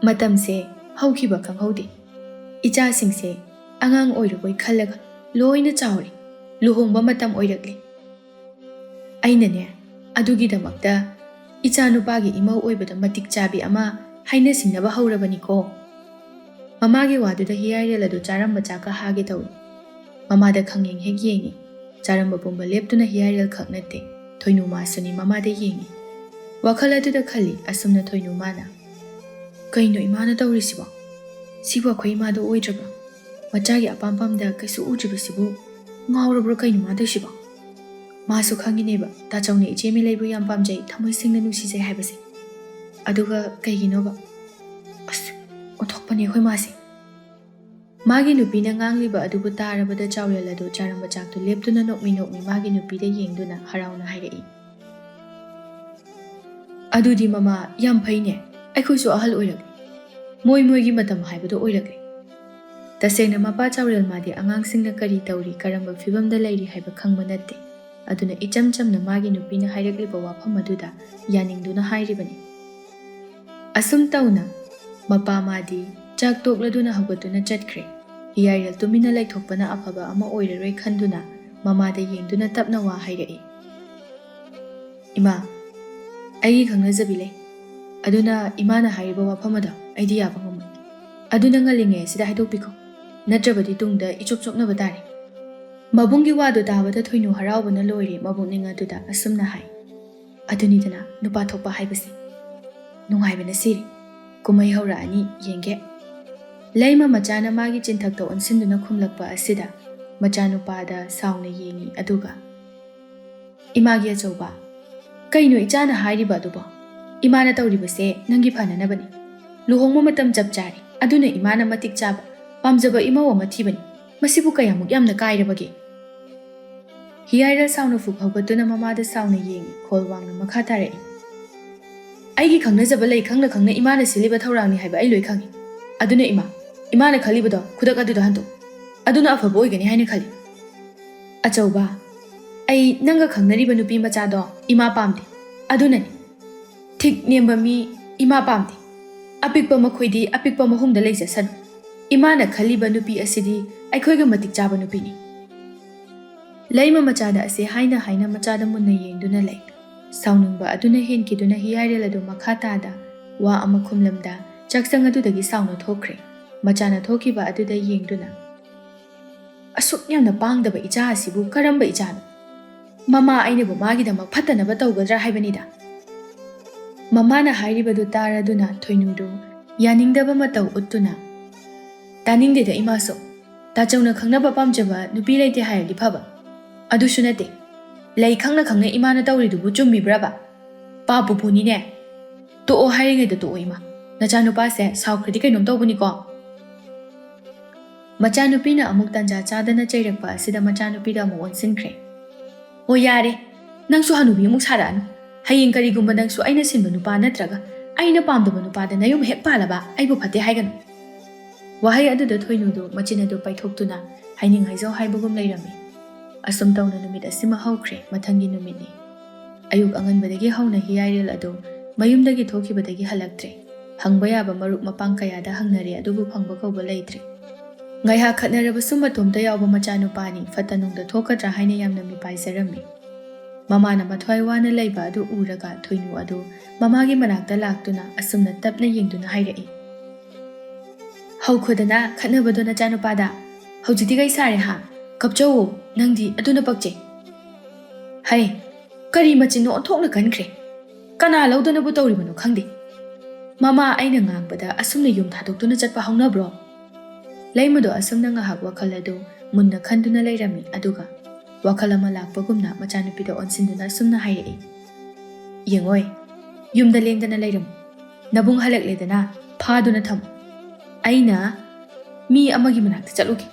ꯃꯇꯝꯁꯦ ꯍꯧꯈꯤꯕ ꯈꯪꯍꯧꯗꯦ꯫ ꯏꯆꯥꯁꯤꯡꯁꯦ ꯑꯉꯥꯡ ꯑꯣꯏꯔꯕꯣꯏ ꯈꯜꯂꯒ ꯂꯣꯏꯅ ꯆꯥꯎꯔꯦ꯫ ꯂꯨꯍꯣꯡꯕ ꯃꯇꯝ ꯑꯣꯏꯔꯛꯂꯦ꯫ ꯑꯩꯅꯅꯦ, ꯑꯗꯨꯒꯤꯗꯃꯛꯇ ꯏꯆꯥ ꯅꯨꯄꯥꯒꯤ ꯏꯃꯧ ꯑꯣꯏꯕꯗ ꯃꯇꯤꯛ ꯆꯥꯕꯤ ꯑꯃ ꯍꯥꯏꯅ ꯁꯤꯡꯅꯕ ꯍꯧꯔꯕꯅꯤꯀꯣ꯫ ꯃꯃꯥꯒꯤ ꯋꯥꯗꯨꯗ ꯍꯤꯌꯥꯏꯔꯦꯜ ꯑꯗꯨ ꯆꯥꯔꯝꯕ ꯆꯥꯛꯀ ꯍꯥꯒꯦ ꯇꯧꯏ꯫ ꯃꯃꯥꯗ ꯈꯪꯌꯦꯡ ꯍꯦꯛ ꯌꯦꯡꯏ꯫ ꯆꯥꯔꯝꯕ ꯄꯨꯝꯕ ꯂꯦꯞꯇꯨꯅ ꯍꯤꯌꯥꯏꯔꯦꯜ ꯈꯛ ꯅꯠꯇꯦ, ꯊꯣꯏꯅꯨꯃꯥꯁꯨꯅꯤ ꯃꯃꯥꯗ ꯌꯦꯡꯏ꯫ ꯋꯥꯈꯜ ꯑꯗꯨꯗ ꯈꯜꯂꯤ ꯑꯁꯨꯝꯅ ꯊꯣꯏꯅꯨꯃꯥꯅ, "ꯀꯩꯅꯣ ꯏꯃꯥꯅ ꯇꯧꯔꯤꯁꯤꯕꯣ? ꯁꯤꯕꯨ ꯑꯩꯈꯣꯏ ꯏꯃꯥꯗꯣ ꯑꯣꯏꯗ꯭ꯔꯕ? ꯃꯆꯥꯒꯤ ꯑꯄꯥꯝ ꯄꯥꯝꯗ ꯀꯩꯁꯨ ꯎꯗ꯭ꯔꯤꯕꯁꯤꯕꯨ ꯉꯥꯎꯔꯕ꯭ꯔꯣ ꯀꯩꯅꯣ ꯃꯥ ꯇꯧꯏꯁꯤꯕꯣ?" ꯃꯥꯁꯨ ꯈꯪꯉꯤꯅꯦꯕ ꯇꯥꯆꯧꯅ ꯏꯆꯦ ꯃꯦꯂꯩꯕꯨ ꯌꯥꯝ ꯄꯥꯝꯖꯩ, ꯊꯃꯣꯏ ꯁꯦꯡꯅ ꯅꯨꯡꯁꯤꯖꯩ ꯍꯥꯏꯕꯁꯦ꯫ ꯑꯗꯨꯒ ꯀꯩꯒꯤꯅꯣꯕ? ꯑꯁ, ꯑꯣꯟꯊꯣꯛꯄꯅꯦ ꯑꯩꯈꯣꯏ ꯃꯥꯁꯦ꯫ ꯃꯥꯒꯤ ꯅꯨꯄꯤꯅ ꯉꯥꯡꯂꯤꯕ ꯑꯗꯨꯕꯨ ꯇꯥꯔꯕꯗ ꯆꯥꯎꯔꯦꯜ ꯑꯗꯨ ꯆꯥꯔꯝꯕ ꯆꯥꯛꯇꯨ ꯂꯦꯞꯇꯨꯅ ꯅꯣꯛꯃꯤ ꯅꯣꯛꯃꯤ ꯃꯥꯒꯤ ꯅꯨꯄꯤꯗ ꯌꯦꯡꯗꯨꯅ ꯍꯔꯥꯎꯅ ꯍꯥꯏꯔꯛꯏ, "ꯑꯗꯨꯗꯤ ꯃꯃꯥ, ꯌꯥꯝ ꯐꯩꯅꯦ, ꯑꯩꯈꯣꯏꯁꯨ ꯑꯍꯜ ꯑꯣꯏꯔꯛꯂꯦ꯫ ꯃꯣꯏ ꯃꯣꯏꯒꯤ ꯃꯇꯝ ꯍꯥꯏꯕꯗꯣ ꯑꯣꯏꯔꯛꯂꯦ"꯫ ꯇꯁꯦꯡꯅ ꯃꯄꯥ ꯆꯥꯎꯔꯦꯜ ꯃꯥꯗꯤ ꯑꯉꯥꯡꯁꯤꯡꯅ ꯀꯔꯤ ꯇꯧꯔꯤ, ꯀꯔꯝꯕ ꯐꯤꯕꯝꯗ ꯂꯩꯔꯤ ꯍꯥꯏꯕ ꯈꯪꯕ ꯅꯠꯇꯦ꯫ ꯑꯗꯨꯅ ꯏꯆꯝ ꯆꯝꯅ ꯃꯥꯒꯤ ꯅꯨꯄꯤꯅ ꯍꯥꯏꯔꯛꯂꯤꯕ ꯋꯥꯐꯝ ꯑꯗꯨꯗ ꯌꯥꯅꯤꯡꯗꯨꯅ ꯍꯥꯏꯔꯤꯕꯅꯤ꯫ ꯑꯁꯨꯝ ꯇꯧꯅ ꯃꯄꯥ ꯃꯥꯗꯤ ꯆꯥꯛ ꯇꯣꯛꯂꯗꯨꯅ ꯍꯧꯒꯠꯇꯨꯅ ꯆꯠꯈ꯭ꯔꯦ꯫ ꯍꯤꯌꯥꯏꯔꯦꯜ ꯇꯨꯃꯤꯟꯅ ꯂꯩꯊꯣꯛꯄꯅ ꯑꯐꯕ ꯑꯃ ꯑꯣꯏꯔꯔꯣꯏ ꯈꯟꯗꯨꯅ ꯃꯃꯥꯗ ꯌꯦꯡꯗꯨꯅ ꯇꯞꯅ ꯋꯥ ꯍꯥꯏꯔꯛꯏ, "ꯏꯃꯥ, ꯑꯩꯒꯤ ꯈꯪꯅꯖꯕꯤ ꯂꯩ꯫ ꯑꯗꯨꯅ ꯏꯃꯥꯅ ꯍꯥꯏꯔꯤꯕ ꯋꯥꯐꯝ ꯑꯗꯣ ꯑꯩꯗꯤ ꯌꯥꯕ ꯉꯝꯃꯣꯏ꯫ ꯑꯗꯨꯅ ꯉꯜꯂꯤꯉꯩ ꯑꯁꯤꯗ ꯍꯥꯏꯗꯣꯛꯄꯤꯈꯣ, ꯅꯠꯇ꯭ꯔꯕꯗꯤ ꯇꯨꯡꯗ ꯏꯆꯣꯞ ꯆꯣꯞꯅꯕ ꯇꯥꯔꯦ"꯫ ꯃꯕꯨꯡꯒꯤ ꯋꯥꯗꯨ ꯇꯥꯕꯗ ꯊꯣꯏꯅꯨ ꯍꯔꯥꯎꯕꯅ ꯂꯣꯏꯔꯦ꯫ ꯃꯕꯨꯛꯅꯤꯡ ꯑꯗꯨꯗ ꯑꯁꯨꯝꯅ ꯍꯥꯏ, "ꯑꯗꯨꯅꯤꯗꯅ ꯅꯨꯄꯥ ꯊꯣꯛꯄ ꯍꯥꯏꯕꯁꯦ꯫ ꯅꯨꯡꯉꯥꯏꯕꯅ ꯁꯤꯔꯦ꯫ ꯀꯨꯝꯍꯩ ꯍꯧꯔꯛꯑꯅꯤ, ꯌꯦꯡꯒꯦ"꯫ ꯂꯩꯃ ꯃꯆꯥꯅ ꯃꯥꯒꯤ ꯆꯤꯟꯊꯛꯇ ꯑꯣꯟꯁꯤꯟꯗꯨꯅ ꯈꯨꯝꯂꯛꯄ ꯑꯁꯤꯗ ꯃꯆꯥꯅꯨꯄꯥꯗ ꯁꯥꯎꯅ ꯌꯦꯡꯏ, ꯑꯗꯨꯒ, "ꯏꯃꯥꯒꯤ ꯑꯆꯧꯕ, ꯀꯩꯅꯣ ꯏꯆꯥꯅ ꯍꯥꯏꯔꯤꯕ ꯑꯗꯨꯕꯣ? ꯏꯃꯥꯅ ꯇꯧꯔꯤꯕꯁꯦ ꯅꯪꯒꯤ ꯐꯅꯅꯕꯅꯤ꯫ ꯂꯨꯍꯣꯡꯕ ꯃꯇꯝ ꯆꯞ ꯆꯥꯔꯦ꯫ ꯑꯗꯨꯅ ꯏꯃꯥꯅ ꯃꯇꯤꯛ ꯆꯥꯕ, ꯄꯥꯝꯖꯕ ꯏꯃꯧ ꯑꯃ ꯊꯤꯕꯅꯤ꯫ ꯃꯁꯤꯕꯨ ꯀꯌꯥꯃꯨꯛ ꯌꯥꯝꯅ ꯀꯥꯏꯔꯕꯒꯦ?" ꯍꯤꯌꯥꯏꯔ ꯁꯥꯎꯅ ꯐꯨꯛ ꯍꯧꯒꯠꯇꯨꯅ ꯃꯃꯥꯗ ꯁꯥꯎꯅ ꯌꯦꯡꯉꯤ, ꯈꯣꯜ ꯋꯥꯡꯅ ꯃꯈꯥ ꯇꯥꯔꯛꯏ꯫ "ꯑꯩꯒꯤ ꯈꯪꯅꯖꯕ ꯂꯩ ꯈꯪꯅ ꯈꯪꯅ ꯏꯃꯥꯅ ꯁꯤꯜꯂꯤꯕ ꯊꯧꯔꯥꯡꯅꯤ ꯍꯥꯏꯕ ꯑꯩ ꯂꯣꯏ ꯈꯪꯉꯤ꯫ ꯑꯗꯨꯅ ꯏꯃꯥ, ꯏꯃꯥꯅ ꯈꯜꯂꯤꯕꯗꯣ ꯈꯨꯗꯛ ꯑꯗꯨꯗ ꯍꯟꯗꯣꯛ꯫ ꯑꯗꯨꯅ ꯑꯐꯕ ꯑꯣꯏꯒꯅꯤ ꯍꯥꯏꯅ ꯈꯜꯂꯤ꯫" "ꯑꯆꯧꯕ, ꯑꯩ ꯅꯪꯒ ꯈꯪꯅꯔꯤꯕ ꯅꯨꯄꯤ ꯃꯆꯥꯗꯣ ꯏꯃꯥ ꯄꯥꯝꯗꯦ꯫ ꯑꯗꯨꯅꯅꯤ꯫ ꯊꯤꯛ ꯅꯦꯝꯕ ꯃꯤ ꯏꯃꯥ ꯄꯥꯝꯗꯦ꯫ ꯑꯄꯤꯛꯄ ꯃꯈꯣꯏꯗꯤ ꯑꯄꯤꯛꯄ ꯃꯍꯨꯝꯗ ꯂꯩꯖꯁꯅꯨ꯫ ꯏꯃꯥꯅ ꯈꯜꯂꯤꯕ ꯅꯨꯄꯤ ꯑꯁꯤꯗꯤ ꯑꯩꯈꯣꯏꯒ ꯃꯇꯤꯛ ꯆꯥꯕ ꯅꯨꯄꯤꯅꯤ꯫" ꯂꯩꯃ ꯃꯆꯥꯗ ꯑꯁꯤ ꯍꯥꯏꯅ ꯍꯥꯏꯅ ꯃꯆꯥꯗ ꯃꯨꯟꯅ ꯌꯦꯡꯗꯨꯅ ꯂꯩ꯫ ꯁꯥꯎꯅꯤꯡꯕ ꯑꯗꯨꯅ ꯍꯦꯟꯈꯤꯗꯨꯅ ꯍꯤꯌꯥꯏꯔꯦꯜ ꯑꯗꯨ ꯃꯈꯥ ꯇꯥꯗ ꯋꯥ ꯑꯃ ꯈꯨꯝꯂꯝꯗ ꯆꯥꯛꯁꯪ ꯑꯗꯨꯗꯒꯤ ꯁꯥꯎꯅ ꯊꯣꯛꯈ꯭ꯔꯦ꯫ ꯃꯆꯥꯅ ꯊꯣꯛꯈꯤꯕ ꯑꯗꯨꯗ ꯌꯦꯡꯗꯨꯅ, "ꯑꯁꯨꯛ ꯌꯥꯝꯅ ꯄꯥꯡꯗꯕ ꯏꯆꯥ ꯑꯁꯤꯕꯨ ꯀꯔꯝꯕ ꯏꯆꯥꯅꯣ? ꯃꯃꯥ ꯑꯩꯅꯕꯨ ꯃꯥꯒꯤꯗꯃꯛ ꯐꯠꯇꯅꯕ ꯇꯧꯒꯗ꯭ꯔꯥ ꯍꯥꯏꯕꯅꯤꯗ꯫" ꯃꯃꯥꯅ ꯍꯥꯏꯔꯤꯕꯗꯨ ꯇꯥꯔꯗꯨꯅ ꯊꯣꯏꯅꯨꯗꯨ ꯌꯥꯅꯤꯡꯗꯕ ꯃꯇꯧ ꯎꯠꯇꯨꯅ, "ꯇꯥꯅꯤꯡꯗꯦꯗ ꯏꯃꯥꯁꯨ꯫ ꯇꯥꯆꯧꯅ ꯈꯪꯅꯕ ꯄꯥꯝꯖꯕ ꯅꯨꯄꯤ ꯂꯩꯇꯦ ꯍꯥꯏꯔꯗꯤ ꯐꯕ꯫ ꯑꯗꯨꯁꯨ ꯅꯠꯇꯦ꯫ ꯂꯩ ꯈꯪꯅ ꯈꯪꯅ ꯏꯃꯥꯅ ꯇꯧꯔꯤꯗꯨꯕꯨ ꯆꯨꯝꯃꯤꯕ꯭ꯔꯕ? ꯄꯥꯞꯄꯨ ꯄꯨꯅꯤꯅꯦ꯫ ꯇꯣꯛꯑꯣ ꯍꯥꯏꯔꯤꯉꯩꯗ ꯇꯣꯛꯑꯣ ꯏꯃꯥ꯫ ꯅꯆꯥꯅꯨꯄꯥꯁꯦ ꯁꯥꯎꯈ꯭ꯔꯗꯤ ꯀꯩꯅꯣꯝ ꯇꯧꯕꯅꯤꯀꯣ꯫" ꯃꯆꯥꯅꯨꯄꯤꯅ ꯑꯃꯨꯛ ꯇꯟꯖꯥ ꯆꯥꯗꯅ ꯆꯩꯔꯛꯄ ꯑꯁꯤꯗ ꯃꯆꯥꯅꯨꯄꯤꯗ ꯑꯃꯨꯛ ꯑꯣꯟꯁꯤꯟꯈ꯭ꯔꯦ꯫ "ꯑꯣ ꯌꯥꯔꯦ, ꯅꯪꯁꯨ ꯍꯅꯨꯕꯤ ꯑꯃꯨꯛ ꯁꯥꯔꯛꯑꯅꯨ꯫ ꯍꯌꯦꯡ ꯀꯔꯤꯒꯨꯝꯕ ꯅꯪꯁꯨ ꯑꯩꯅ ꯁꯤꯟꯕ ꯅꯨꯄꯥ ꯅꯠꯇ꯭ꯔꯒ ꯑꯩꯅ ꯄꯥꯝꯗꯕ ꯅꯨꯄꯥꯗ ꯅꯌꯨꯝ ꯍꯦꯛ ꯄꯥꯜꯂꯕ ꯑꯩꯕꯨ ꯐꯠꯇꯦ ꯍꯥꯏꯒꯅꯨ꯫" ꯋꯥꯍꯩ ꯑꯗꯨꯗ ꯊꯣꯏꯅꯨꯗꯨ ꯃꯆꯤꯟ ꯑꯗꯨ ꯄꯥꯏꯊꯣꯛꯇꯨꯅ ꯍꯥꯏꯅꯤꯡ ꯍꯥꯏꯖꯧ ꯍꯥꯏꯕꯒꯨꯝ ꯂꯩꯔꯝꯃꯤ꯫ ꯑꯁꯨꯝ ꯇꯧꯅ ꯅꯨꯃꯤꯠ ꯑꯁꯤꯃ ꯍꯧꯈ꯭ꯔꯦ꯫ ꯃꯊꯪꯒꯤ ꯅꯨꯃꯤꯠꯅꯤ꯫ ꯑꯌꯨꯛ ꯑꯉꯟꯕꯗꯒꯤ ꯍꯧꯅ ꯍꯤꯌꯥꯏꯔꯦꯜ ꯑꯗꯨ ꯃꯌꯨꯝꯗꯒꯤ ꯊꯣꯛꯈꯤꯕꯗꯒꯤ ꯍꯜꯂꯛꯇ꯭ꯔꯦ꯫ ꯍꯪꯕ ꯌꯥꯕ ꯃꯔꯨꯞ ꯃꯄꯥꯡ ꯀꯌꯥꯗ ꯍꯪꯅꯔꯦ, ꯑꯗꯨꯕꯨ ꯐꯪꯕ ꯀꯧꯕ ꯂꯩꯇ꯭ꯔꯦ꯫ ꯉꯥꯏꯍꯥꯛ ꯈꯠꯅꯔꯕꯁꯨ ꯃꯇꯣꯝꯇ ꯌꯥꯎꯕ ꯃꯆꯥꯅꯨꯄꯥꯅꯤ, ꯐꯠꯇ ꯅꯨꯡꯗ ꯊꯣꯛꯀꯗ꯭ꯔꯥ ꯍꯥꯏꯅ ꯌꯥꯝꯅ ꯃꯤꯄꯥꯏꯖꯔꯝꯃꯤ꯫ ꯃꯃꯥꯅ ꯃꯊ꯭ꯋꯥꯏ ꯋꯥꯅ ꯂꯩꯕ ꯑꯗꯨ ꯎꯔꯒ ꯊꯣꯏꯅꯨ ꯑꯗꯨ ꯃꯃꯥꯒꯤ ꯃꯅꯥꯛꯇ ꯂꯥꯛꯇꯨꯅ ꯑꯁꯨꯝꯅ ꯇꯞꯅ ꯌꯦꯡꯗꯨꯅ ꯍꯥꯏꯔꯛꯏ, "ꯍꯧꯈꯣꯗꯅ ꯈꯠꯅꯕꯗꯣ ꯅꯆꯥꯅꯨꯄꯥꯗ꯫ ꯍꯧꯖꯤꯛꯇꯤ ꯀꯩ ꯁꯥꯔꯦ ꯍꯥ? ꯀꯞꯆꯧꯋꯣ, ꯅꯪꯗꯤ ꯑꯗꯨꯅ ꯄꯛꯆꯩ꯫" "ꯍꯩ, ꯀꯔꯤ ꯃꯆꯤꯟꯅꯣ ꯑꯣꯟꯊꯣꯛꯅ ꯀꯟꯈ꯭ꯔꯦ꯫ ꯀꯅꯥ ꯂꯧꯗꯅꯕꯨ ꯇꯧꯔꯤꯕꯅꯣ ꯈꯪꯗꯦ꯫ ꯃꯃꯥ ꯑꯩꯅ ꯉꯥꯡꯕꯗ ꯑꯁꯨꯝꯅ ꯌꯨꯝ ꯊꯥꯗꯣꯛꯇꯨꯅ ꯆꯠꯄ ꯍꯧꯅꯕ꯭ꯔꯣ?" ꯂꯩꯃꯗꯣ ꯑꯁꯨꯝꯅ ꯉꯥꯏꯍꯥꯛ ꯋꯥꯈꯜ ꯑꯗꯨ ꯃꯨꯟꯅ ꯈꯟꯗꯨꯅ ꯂꯩꯔꯝꯃꯤ꯫ ꯑꯗꯨꯒ ꯋꯥꯈꯜ ꯑꯃ ꯂꯥꯛꯄꯒꯨꯝꯅ ꯃꯆꯥꯅꯨꯄꯤꯗ ꯑꯣꯟꯁꯤꯟꯗꯨꯅ ꯑꯁꯨꯝꯅ ꯍꯥꯏꯔꯛꯏ, "ꯌꯦꯡꯉꯣꯏ, ꯌꯨꯝꯗ ꯂꯦꯡꯗꯅ ꯂꯩꯔꯝꯃꯨ꯫ ꯅꯕꯨꯡ ꯍꯜꯂꯛꯂꯦꯗꯅ, ꯐꯥꯗꯨꯅ ꯊꯝꯃꯨ꯫ ꯑꯩꯅ ꯃꯤ ꯑꯃꯒꯤ ꯃꯅꯥꯛꯇ ꯆꯠꯂꯨꯒꯦ꯫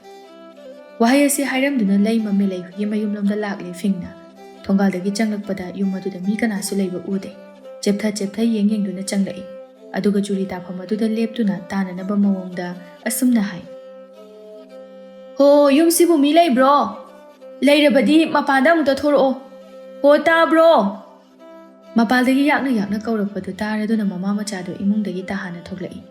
ꯋꯥꯍꯩ ꯑꯁꯤ ꯍꯥꯏꯔꯝꯗꯨꯅ ꯂꯩꯃ ꯃꯦꯂꯩꯍꯣꯏꯒꯤ ꯃꯌꯨꯝꯂꯣꯝꯗ ꯂꯥꯛꯂꯦ ꯐꯤꯡꯅ꯫ ꯊꯣꯡꯒꯥꯜꯗꯒꯤ ꯆꯪꯂꯛꯄꯗ ꯌꯨꯝ ꯑꯗꯨꯗ ꯃꯤ ꯀꯅꯥꯁꯨ ꯂꯩꯕ ꯎꯗꯦ꯫ ꯆꯦꯞꯊ ꯆꯦꯞꯊ ꯌꯦꯡ ꯌꯦꯡꯗꯨꯅ ꯆꯪꯂꯛꯏ꯫ ꯑꯗꯨꯒ ꯆꯨꯔꯤ ꯇꯥꯐꯝ ꯑꯗꯨꯗ ꯂꯦꯞꯇꯨꯅ ꯇꯥꯅꯅꯕ ꯃꯑꯣꯡꯗ ꯑꯁꯨꯝꯅ ꯍꯥꯏ, "ꯍꯣ, ꯌꯨꯝꯁꯤꯕꯨ ꯃꯤ ꯂꯩꯕ꯭ꯔꯣ? ꯂꯩꯔꯕꯗꯤ ꯃꯄꯥꯟꯗ ꯑꯃꯨꯛꯇ ꯊꯣꯔꯛꯑꯣ꯫ ꯍꯣ, ꯇꯥꯕ꯭ꯔꯣ?" ꯃꯄꯥꯜꯗꯒꯤ ꯌꯥꯛꯅ ꯌꯥꯛꯅ ꯀꯧꯔꯛꯄꯗꯨ ꯇꯥꯔꯗꯨꯅ ꯃꯃꯥ ꯃꯆꯥꯗꯨ ꯏꯃꯨꯡꯗꯒꯤ ꯇꯍꯥꯅ ꯊꯣꯛꯂꯛꯏ꯫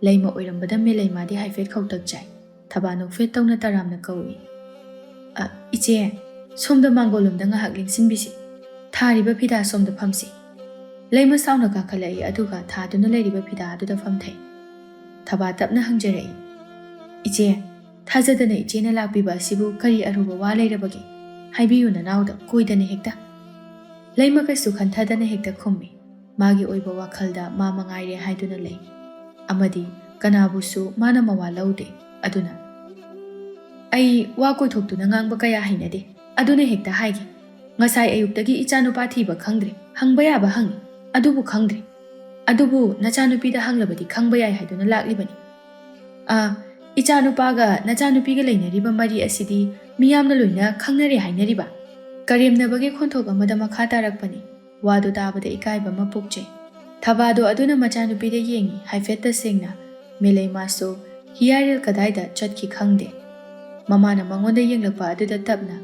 ꯂꯩꯃ ꯑꯣꯏꯔꯝꯕꯗ ꯃꯦꯂꯩꯃꯥꯗꯤ ꯍꯥꯏꯐꯦꯠ ꯈꯧꯇꯛ ꯆꯥꯏ꯫ ꯊꯕꯥ ꯅꯣꯛꯐꯦꯠ ꯇꯧꯅ ꯇꯔꯥꯝꯅ ꯀꯧꯏ, "ꯑ, ꯏꯆꯦ, ꯁꯣꯝꯗ ꯃꯥꯡꯒꯣꯜꯂꯣꯝꯗ ꯉꯥꯏꯍꯥꯛ ꯂꯦꯡꯁꯤꯟꯕꯤꯁꯤ꯫ ꯊꯥꯔꯤꯕ ꯐꯤꯗꯥ ꯁꯣꯝꯗ ꯐꯝꯁꯤ꯫" ꯂꯩꯃ ꯁꯥꯎꯅ ꯀꯥꯈꯠꯂꯛꯏ, ꯑꯗꯨꯒ ꯊꯥꯗꯨꯅ ꯂꯩꯔꯤꯕ ꯐꯤꯗꯥ ꯑꯗꯨꯗ ꯐꯝꯊꯩ꯫ ꯊꯕꯥ ꯇꯞꯅ ꯍꯪꯖꯔꯛꯏ, "ꯏꯆꯦ, ꯊꯥꯖꯗꯅ ꯏꯆꯦꯅ ꯂꯥꯛꯄꯤꯕ ꯑꯁꯤꯕꯨ ꯀꯔꯤ ꯑꯔꯨꯕ ꯋꯥ ꯂꯩꯔꯕꯒꯦ? ꯍꯥꯏꯕꯤꯌꯨ ꯅꯅꯥꯎꯗ, ꯀꯣꯏꯗꯅ ꯍꯦꯛꯇ꯫" ꯂꯩꯃ ꯀꯩꯁꯨ ꯈꯟꯊꯗꯅ ꯍꯦꯛꯇ ꯈꯨꯝꯃꯤ꯫ ꯃꯥꯒꯤ ꯑꯣꯏꯕ ꯋꯥꯈꯜꯗ ꯃꯥ ꯃꯉꯥꯏꯔꯦ ꯍꯥꯏꯗꯨꯅ ꯂꯩ꯫ ꯑꯃꯗꯤ ꯀꯅꯥꯕꯨꯁꯨ ꯃꯥꯅ ꯃꯋꯥ ꯂꯧꯗꯦ꯫ ꯑꯗꯨꯅ, "ꯑꯩ ꯋꯥ ꯀꯣꯏꯊꯣꯛꯇꯨꯅ ꯉꯥꯡꯕ ꯀꯌꯥ ꯍꯩꯅꯗꯦ꯫ ꯑꯗꯨꯅ ꯍꯦꯛꯇ ꯍꯥꯏꯒꯦ꯫ ꯉꯁꯥꯏ ꯑꯌꯨꯛꯇꯒꯤ ꯏꯆꯥꯅꯨꯄꯥ ꯊꯤꯕ ꯈꯪꯗ꯭ꯔꯦ꯫ ꯍꯪꯕ ꯌꯥꯕ ꯍꯪꯉꯤ, ꯑꯗꯨꯕꯨ ꯈꯪꯗ꯭ꯔꯦ꯫ ꯑꯗꯨꯕꯨ ꯅꯆꯥꯅꯨꯄꯤꯗ ꯍꯪꯂꯕꯗꯤ ꯈꯪꯕ ꯌꯥꯏ ꯍꯥꯏꯗꯨꯅ ꯂꯥꯛꯂꯤꯕꯅꯤ꯫ ꯑ, ꯏꯆꯥꯅꯨꯄꯥꯒ ꯅꯆꯥꯅꯨꯄꯤꯒ ꯂꯩꯅꯔꯤꯕ ꯃꯔꯤ ꯑꯁꯤꯗꯤ ꯃꯤꯌꯥꯝꯅ ꯂꯣꯏꯅ ꯈꯪꯅꯔꯦ ꯍꯥꯏꯅꯔꯤꯕ?" ꯀꯔꯦꯝꯅꯕꯒꯤ ꯈꯣꯟꯊꯣꯛ ꯑꯃꯗ ꯃꯈꯥ ꯇꯥꯔꯛꯄꯅꯤ꯫ ꯋꯥꯗꯨ ꯇꯥꯕꯗ ꯏꯀꯥꯏꯕ ꯑꯃ ꯄꯣꯛꯆꯩ꯫ ꯊꯕꯥꯗꯣ ꯑꯗꯨꯅ ꯃꯆꯥꯅꯨꯄꯤꯗ ꯌꯦꯡꯉꯤ, ꯍꯥꯏꯐꯦꯠ ꯇꯁꯦꯡꯅ꯫ ꯃꯦꯂꯩꯃꯥꯁꯨ ꯍꯤꯌꯥꯔꯦꯜ ꯀꯗꯥꯏꯗ ꯆꯠꯈꯤ ꯈꯪꯗꯦ꯫ ꯃꯃꯥꯅ ꯃꯉꯣꯟꯗ ꯌꯦꯡꯂꯛꯄ ꯑꯗꯨꯗ ꯇꯞꯅ,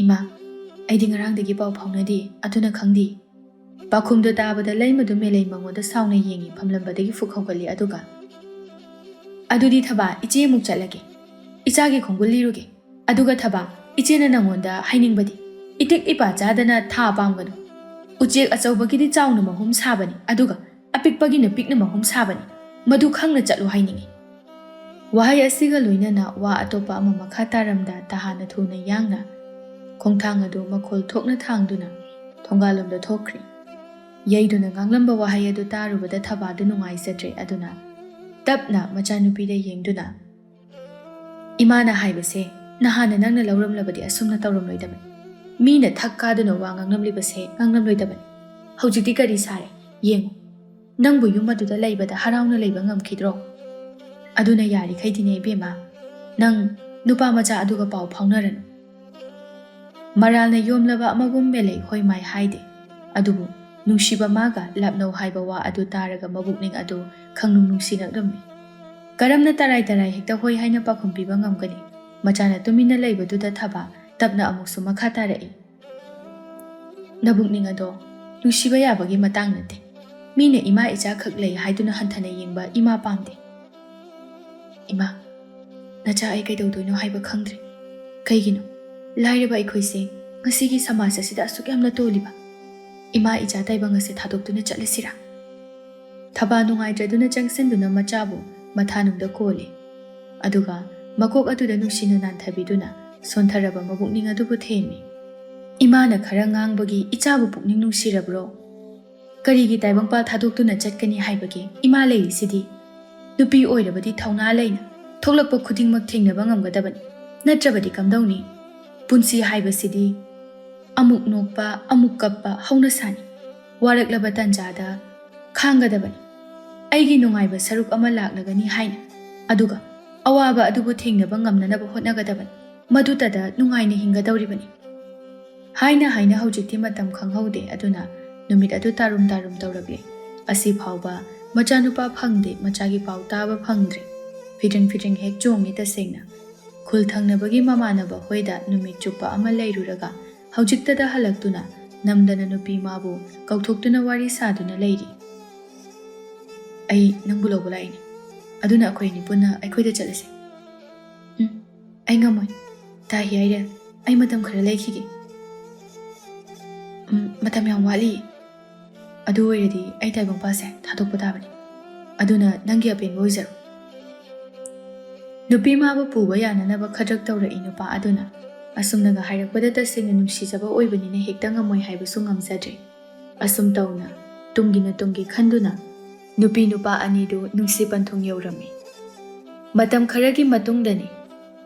"ꯏꯃꯥ, ꯑꯩꯗꯤ ꯉꯔꯥꯡꯗꯒꯤ ꯄꯥꯎ ꯐꯥꯎꯅꯗꯦ, ꯑꯗꯨꯅ ꯈꯪꯗꯦ꯫" ꯄꯥꯎꯈꯨꯝꯗꯨ ꯇꯥꯕꯗ ꯂꯩꯃꯗꯨ ꯃꯦꯂꯩ ꯃꯉꯣꯟꯗ ꯁꯥꯎꯅ ꯌꯦꯡꯉꯤ, ꯐꯝꯂꯝꯕꯗꯒꯤ ꯐꯨꯛ ꯍꯧꯒꯠꯂꯤ, ꯑꯗꯨꯒ, "ꯑꯗꯨꯗꯤ ꯊꯕꯥ, ꯏꯆꯦ ꯑꯃꯨꯛ ꯆꯠꯂꯒꯦ꯫ ꯏꯆꯥꯒꯤ ꯈꯣꯡꯒꯨꯜ ꯂꯤꯔꯨꯒꯦ꯫ ꯑꯗꯨꯒ ꯊꯕꯥ, ꯏꯆꯦꯅ ꯅꯉꯣꯟꯗ ꯍꯥꯏꯅꯤꯡꯕꯗꯤ, ꯏꯇꯤꯛ ꯏꯄꯥ ꯆꯥꯗꯅ ꯊꯥ ꯄꯥꯝꯒꯅꯨ꯫ ꯎꯆꯦꯛ ꯑꯆꯧꯕꯒꯤꯗꯤ ꯆꯥꯎꯅ ꯃꯍꯨꯝ ꯁꯥꯕꯅꯤ, ꯑꯗꯨꯒ ꯑꯄꯤꯛꯄꯒꯤꯅ ꯄꯤꯛꯅ ꯃꯍꯨꯝ ꯁꯥꯕꯅꯤ꯫ ꯃꯗꯨ ꯈꯪꯅ ꯆꯠꯂꯨ ꯍꯥꯏꯅꯤꯡꯏ꯫" ꯋꯥꯍꯩ ꯑꯁꯤꯒ ꯂꯣꯏꯅꯅ ꯋꯥ ꯑꯇꯣꯞꯄ ꯑꯃ ꯃꯈꯥ ꯇꯥꯔꯝꯗ ꯇꯍꯥꯅ ꯊꯨꯅ ꯌꯥꯡꯅ ꯈꯣꯡꯊꯥꯡ ꯑꯗꯨ ꯃꯈꯣꯜ ꯊꯣꯛꯅ ꯊꯥꯡꯗꯨꯅ ꯊꯣꯡꯒꯥꯜꯂꯣꯝꯗ ꯊꯣꯛꯈ꯭ꯔꯦ꯫ ꯌꯩꯗꯨꯅ ꯉꯥꯡꯂꯝꯕ ꯋꯥꯍꯩ ꯑꯗꯨ ꯇꯥꯔꯨꯕꯗ ꯊꯕꯥꯗꯨ ꯅꯨꯡꯉꯥꯏꯖꯗ꯭ꯔꯦ꯫ ꯑꯗꯨꯅ ꯇꯞꯅ ꯃꯆꯥꯅꯨꯄꯤꯗ ꯌꯦꯡꯗꯨꯅ, "ꯏꯃꯥꯅ ꯍꯥꯏꯕꯁꯦ ꯅꯍꯥꯟꯅ ꯅꯪꯅ ꯂꯧꯔꯝꯂꯕꯗꯤ ꯑꯁꯨꯝꯅ ꯇꯧꯔꯝꯂꯣꯏꯗꯕꯅꯤ꯫ ꯃꯤꯅ ꯊꯛ ꯀꯥꯗꯨꯅ ꯋꯥ ꯉꯥꯡꯂꯝꯂꯤꯕꯁꯦ ꯉꯥꯡꯂꯝꯂꯣꯏꯗꯕꯅꯤ꯫ ꯍꯧꯖꯤꯛꯇꯤ ꯀꯔꯤ ꯁꯥꯔꯦ? ꯌꯦꯡꯉꯨ꯫" ꯅꯪꯕꯨ ꯌꯨꯝ ꯑꯗꯨꯗ ꯂꯩꯕꯗ ꯍꯔꯥꯎꯅ ꯂꯩꯕ ꯉꯝꯈꯤꯗ꯭ꯔꯣ? ꯑꯗꯨꯅ ꯌꯥꯔꯤꯈꯩꯗꯤꯅꯦ ꯏꯕꯦꯝꯃ, ꯅꯪ ꯅꯨꯄꯥ ꯃꯆꯥ ꯑꯗꯨꯒ ꯄꯥꯎ ꯐꯥꯎꯅꯔꯅꯨ꯫ ꯃꯔꯥꯜꯅ ꯌꯣꯝꯂꯕ ꯑꯃꯒꯨꯝ ꯃꯦꯂꯩ ꯍꯣꯏ ꯃꯥꯏ ꯍꯥꯏꯗꯦ꯫ ꯑꯗꯨꯕꯨ ꯅꯨꯡꯁꯤꯕ ꯃꯥꯒ ꯂꯥꯞꯅꯧ ꯍꯥꯏꯕ ꯋꯥ ꯑꯗꯨ ꯇꯥꯔꯒ ꯃꯕꯨꯛꯅꯤꯡ ꯑꯗꯨ ꯈꯪꯅꯨꯡ ꯅꯨꯡꯁꯤꯔꯛꯂꯝꯃꯤ꯫ ꯀꯔꯝꯅ ꯇꯔꯥꯏ ꯇꯔꯥꯏ ꯍꯦꯛꯇ ꯍꯣꯏ ꯍꯥꯏꯅ ꯄꯥꯎꯈꯨꯝ ꯄꯤꯕ ꯉꯝꯒꯅꯤ? ꯃꯆꯥꯅ ꯇꯨꯃꯤꯟꯅ ꯂꯩꯕꯗꯨꯗ ꯊꯕꯥ ꯇꯞꯅ ꯑꯃꯨꯛꯁꯨ ꯃꯈꯥ ꯇꯥꯔꯛꯏ꯫ ꯅꯕꯨꯛꯅꯤꯡ ꯑꯗꯣ ꯅꯨꯡꯁꯤꯕ ꯌꯥꯕꯒꯤ ꯃꯇꯥꯡ ꯅꯠꯇꯦ꯫ ꯃꯤꯅ ꯏꯃꯥ ꯏꯆꯥ ꯈꯛ ꯂꯩ ꯍꯥꯏꯗꯨꯅ ꯍꯟꯊꯅ ꯌꯦꯡꯕ ꯏꯃꯥ ꯄꯥꯝꯗꯦ꯫ ꯏꯃꯥ, ꯅꯆꯥ ꯑꯩ ꯀꯩꯗꯧꯗꯣꯏꯅꯣ ꯍꯥꯏꯕ ꯈꯪꯗ꯭ꯔꯦ꯫ ꯀꯩꯒꯤꯅꯣ? ꯂꯥꯏꯔꯕ ꯑꯩꯈꯣꯏꯁꯦ ꯉꯁꯤꯒꯤ ꯁꯃꯥꯖ ꯑꯁꯤꯗ ꯑꯁꯨꯛ ꯌꯥꯝꯅ ꯇꯣꯜꯂꯤꯕ? ꯏꯃꯥ ꯏꯆꯥ ꯇꯥꯏꯕꯪ ꯑꯁꯦ ꯊꯥꯗꯣꯛꯇꯨꯅ ꯆꯠꯂꯁꯤꯔꯥ? ꯊꯕꯥ ꯅꯨꯡꯉꯥꯏꯇ꯭ꯔꯗꯨꯅ ꯆꯪꯁꯤꯟꯗꯨꯅ ꯃꯆꯥꯕꯨ ꯃꯊꯥꯅꯨꯡꯗ ꯀꯣꯜꯂꯤ꯫ ꯑꯗꯨꯒ ꯃꯀꯣꯛ ꯑꯗꯨꯗ ꯅꯨꯡꯁꯤꯅ ꯅꯥꯟꯊꯕꯤꯗꯨꯅ ꯁꯣꯟꯊꯔꯕ ꯃꯕꯨꯛꯅꯤꯡ ꯑꯗꯨꯕꯨ ꯊꯦꯝꯃꯤ꯫ ꯏꯃꯥꯅ ꯈꯔ ꯉꯥꯡꯕꯒꯤ ꯏꯆꯥꯕꯨ ꯄꯨꯛꯅꯤꯡ ꯅꯨꯡꯁꯤꯔꯕ꯭ꯔꯣ? ꯀꯔꯤꯒꯤ ꯇꯥꯏꯕꯪꯄꯥꯜ ꯊꯥꯗꯣꯛꯇꯨꯅ ꯆꯠꯀꯅꯤ ꯍꯥꯏꯕꯒꯦ? ꯏꯃꯥ ꯂꯩꯔꯤꯁꯤꯗꯤ꯫ ꯅꯨꯄꯤ ꯑꯣꯏꯔꯕꯗꯤ ꯊꯧꯅꯥ ꯂꯩꯅ ꯊꯣꯛꯂꯛꯄ ꯈꯨꯗꯤꯡꯃꯛ ꯊꯦꯡꯅꯕ ꯉꯝꯒꯗꯕꯅꯤ꯫ ꯅꯠꯇ꯭ꯔꯕꯗꯤ ꯀꯝꯗꯧꯅꯤ? ꯄꯨꯟꯁꯤ ꯍꯥꯏꯕꯁꯤꯗꯤ ꯑꯃꯨꯛ ꯅꯣꯛꯄ, ꯑꯃꯨꯛ ꯀꯞꯄ ꯍꯧꯅꯁꯥꯅꯤ꯫ ꯋꯥꯔꯛꯂꯕ ꯇꯟꯖꯥꯗ ꯈꯥꯡꯒꯗꯕꯅꯤ꯫ ꯑꯩꯒꯤ ꯅꯨꯡꯉꯥꯏꯕ ꯁꯔꯨꯛ ꯑꯃ ꯂꯥꯛꯂꯒꯅꯤ ꯍꯥꯏꯅ, ꯑꯗꯨꯒ ꯑꯋꯥꯕ ꯑꯗꯨꯕꯨ ꯊꯦꯡꯅꯕ ꯉꯝꯅꯅꯕ ꯍꯣꯠꯅꯒꯗꯕꯅꯤ꯫ ꯃꯗꯨꯇꯗ ꯅꯨꯡꯉꯥꯏꯅ ꯍꯤꯡꯒꯗꯧꯔꯤꯕꯅꯤ꯫ ꯍꯥꯏꯅ ꯍꯥꯏꯅ ꯍꯧꯖꯤꯛꯇꯤ ꯃꯇꯝ ꯈꯪꯍꯧꯗꯦ꯫ ꯑꯗꯨꯅ ꯅꯨꯃꯤꯠ ꯑꯗꯨ ꯇꯥꯔꯨꯝ ꯇꯥꯔꯨꯝ ꯇꯧꯔꯛꯂꯦ꯫ ꯑꯁꯤ ꯐꯥꯎꯕ ꯃꯆꯥꯅꯨꯄꯥ ꯐꯪꯗꯦ, ꯃꯆꯥꯒꯤ ꯄꯥꯎ ꯇꯥꯕ ꯐꯪꯗ꯭ꯔꯦ꯫ ꯐꯤꯗ꯭ꯔꯤꯡ ꯐꯤꯗ꯭ꯔꯤꯡ ꯍꯦꯛ ꯆꯣꯡꯉꯤ ꯇꯁꯦꯡꯅ꯫ ꯈꯨꯜ ꯊꯪꯅꯕꯒꯤ ꯃꯃꯥꯟꯅꯕ ꯍꯣꯏꯗ ꯅꯨꯃꯤꯠ ꯆꯨꯞꯄ ꯑꯃ ꯂꯩꯔꯨꯔꯒ ꯍꯧꯖꯤꯛꯇꯗ ꯍꯜꯂꯛꯇꯨꯅ ꯅꯝꯗꯅ ꯅꯨꯄꯤ ꯃꯥꯕꯨ ꯀꯧꯊꯣꯛꯇꯨꯅ ꯋꯥꯔꯤ ꯁꯥꯗꯨꯅ ꯂꯩꯔꯤ꯫ "ꯑꯩ ꯅꯪꯕꯨ ꯂꯧꯕ ꯂꯥꯛꯏꯅꯦ꯫ ꯑꯗꯨꯅ ꯑꯩꯈꯣꯏ ꯑꯅꯤ ꯄꯨꯟꯅ ꯑꯩꯈꯣꯏꯗ ꯆꯠꯂꯁꯦ꯫" "ꯎꯝ, ꯑꯩ ꯉꯝꯃꯣꯏ꯫ ꯇꯥ ꯍꯤꯌꯥꯏꯔꯦꯜ, ꯑꯩ ꯃꯇꯝ ꯈꯔ ꯂꯩꯈꯤꯒꯦ꯫" "ꯎꯝ, ꯃꯇꯝ ꯌꯥꯝ ꯋꯥꯠꯂꯤ꯫ ꯑꯗꯨ ꯑꯣꯏꯔꯗꯤ ꯑꯩ ꯇꯥꯏꯕꯪꯄꯥꯜꯁꯦ ꯊꯥꯗꯣꯛꯄ ꯇꯥꯕꯅꯤ꯫ ꯑꯗꯨꯅ ꯅꯪꯒꯤ ꯑꯄꯦꯟꯕ ꯑꯣꯏꯖꯔꯣ꯫" ꯅꯨꯄꯤ ꯃꯥꯕꯨ ꯄꯨꯕ ꯌꯥꯅꯅꯕ ꯈꯗ꯭ꯔꯛ ꯇꯧꯔꯛꯏ ꯅꯨꯄꯥ ꯑꯗꯨꯅ꯫ ꯑꯁꯨꯝꯅꯒ ꯍꯥꯏꯔꯛꯄꯗ ꯇꯁꯦꯡꯅ ꯅꯨꯡꯁꯤꯖꯕ ꯑꯣꯏꯕꯅꯤꯅ ꯍꯦꯛꯇ ꯉꯝꯃꯣꯏ ꯍꯥꯏꯕꯁꯨ ꯉꯝꯖꯗ꯭ꯔꯦ꯫ ꯑꯁꯨꯝ ꯇꯧꯅ ꯇꯨꯡꯒꯤꯅ ꯇꯨꯡꯒꯤ ꯈꯟꯗꯨꯅ ꯅꯨꯄꯤ ꯅꯨꯄꯥ ꯑꯅꯤꯗꯨ ꯅꯨꯡꯁꯤ ꯄꯟꯊꯨꯡ ꯌꯧꯔꯝꯃꯤ꯫ ꯃꯇꯝ ꯈꯔꯒꯤ ꯃꯇꯨꯡꯗꯅꯤ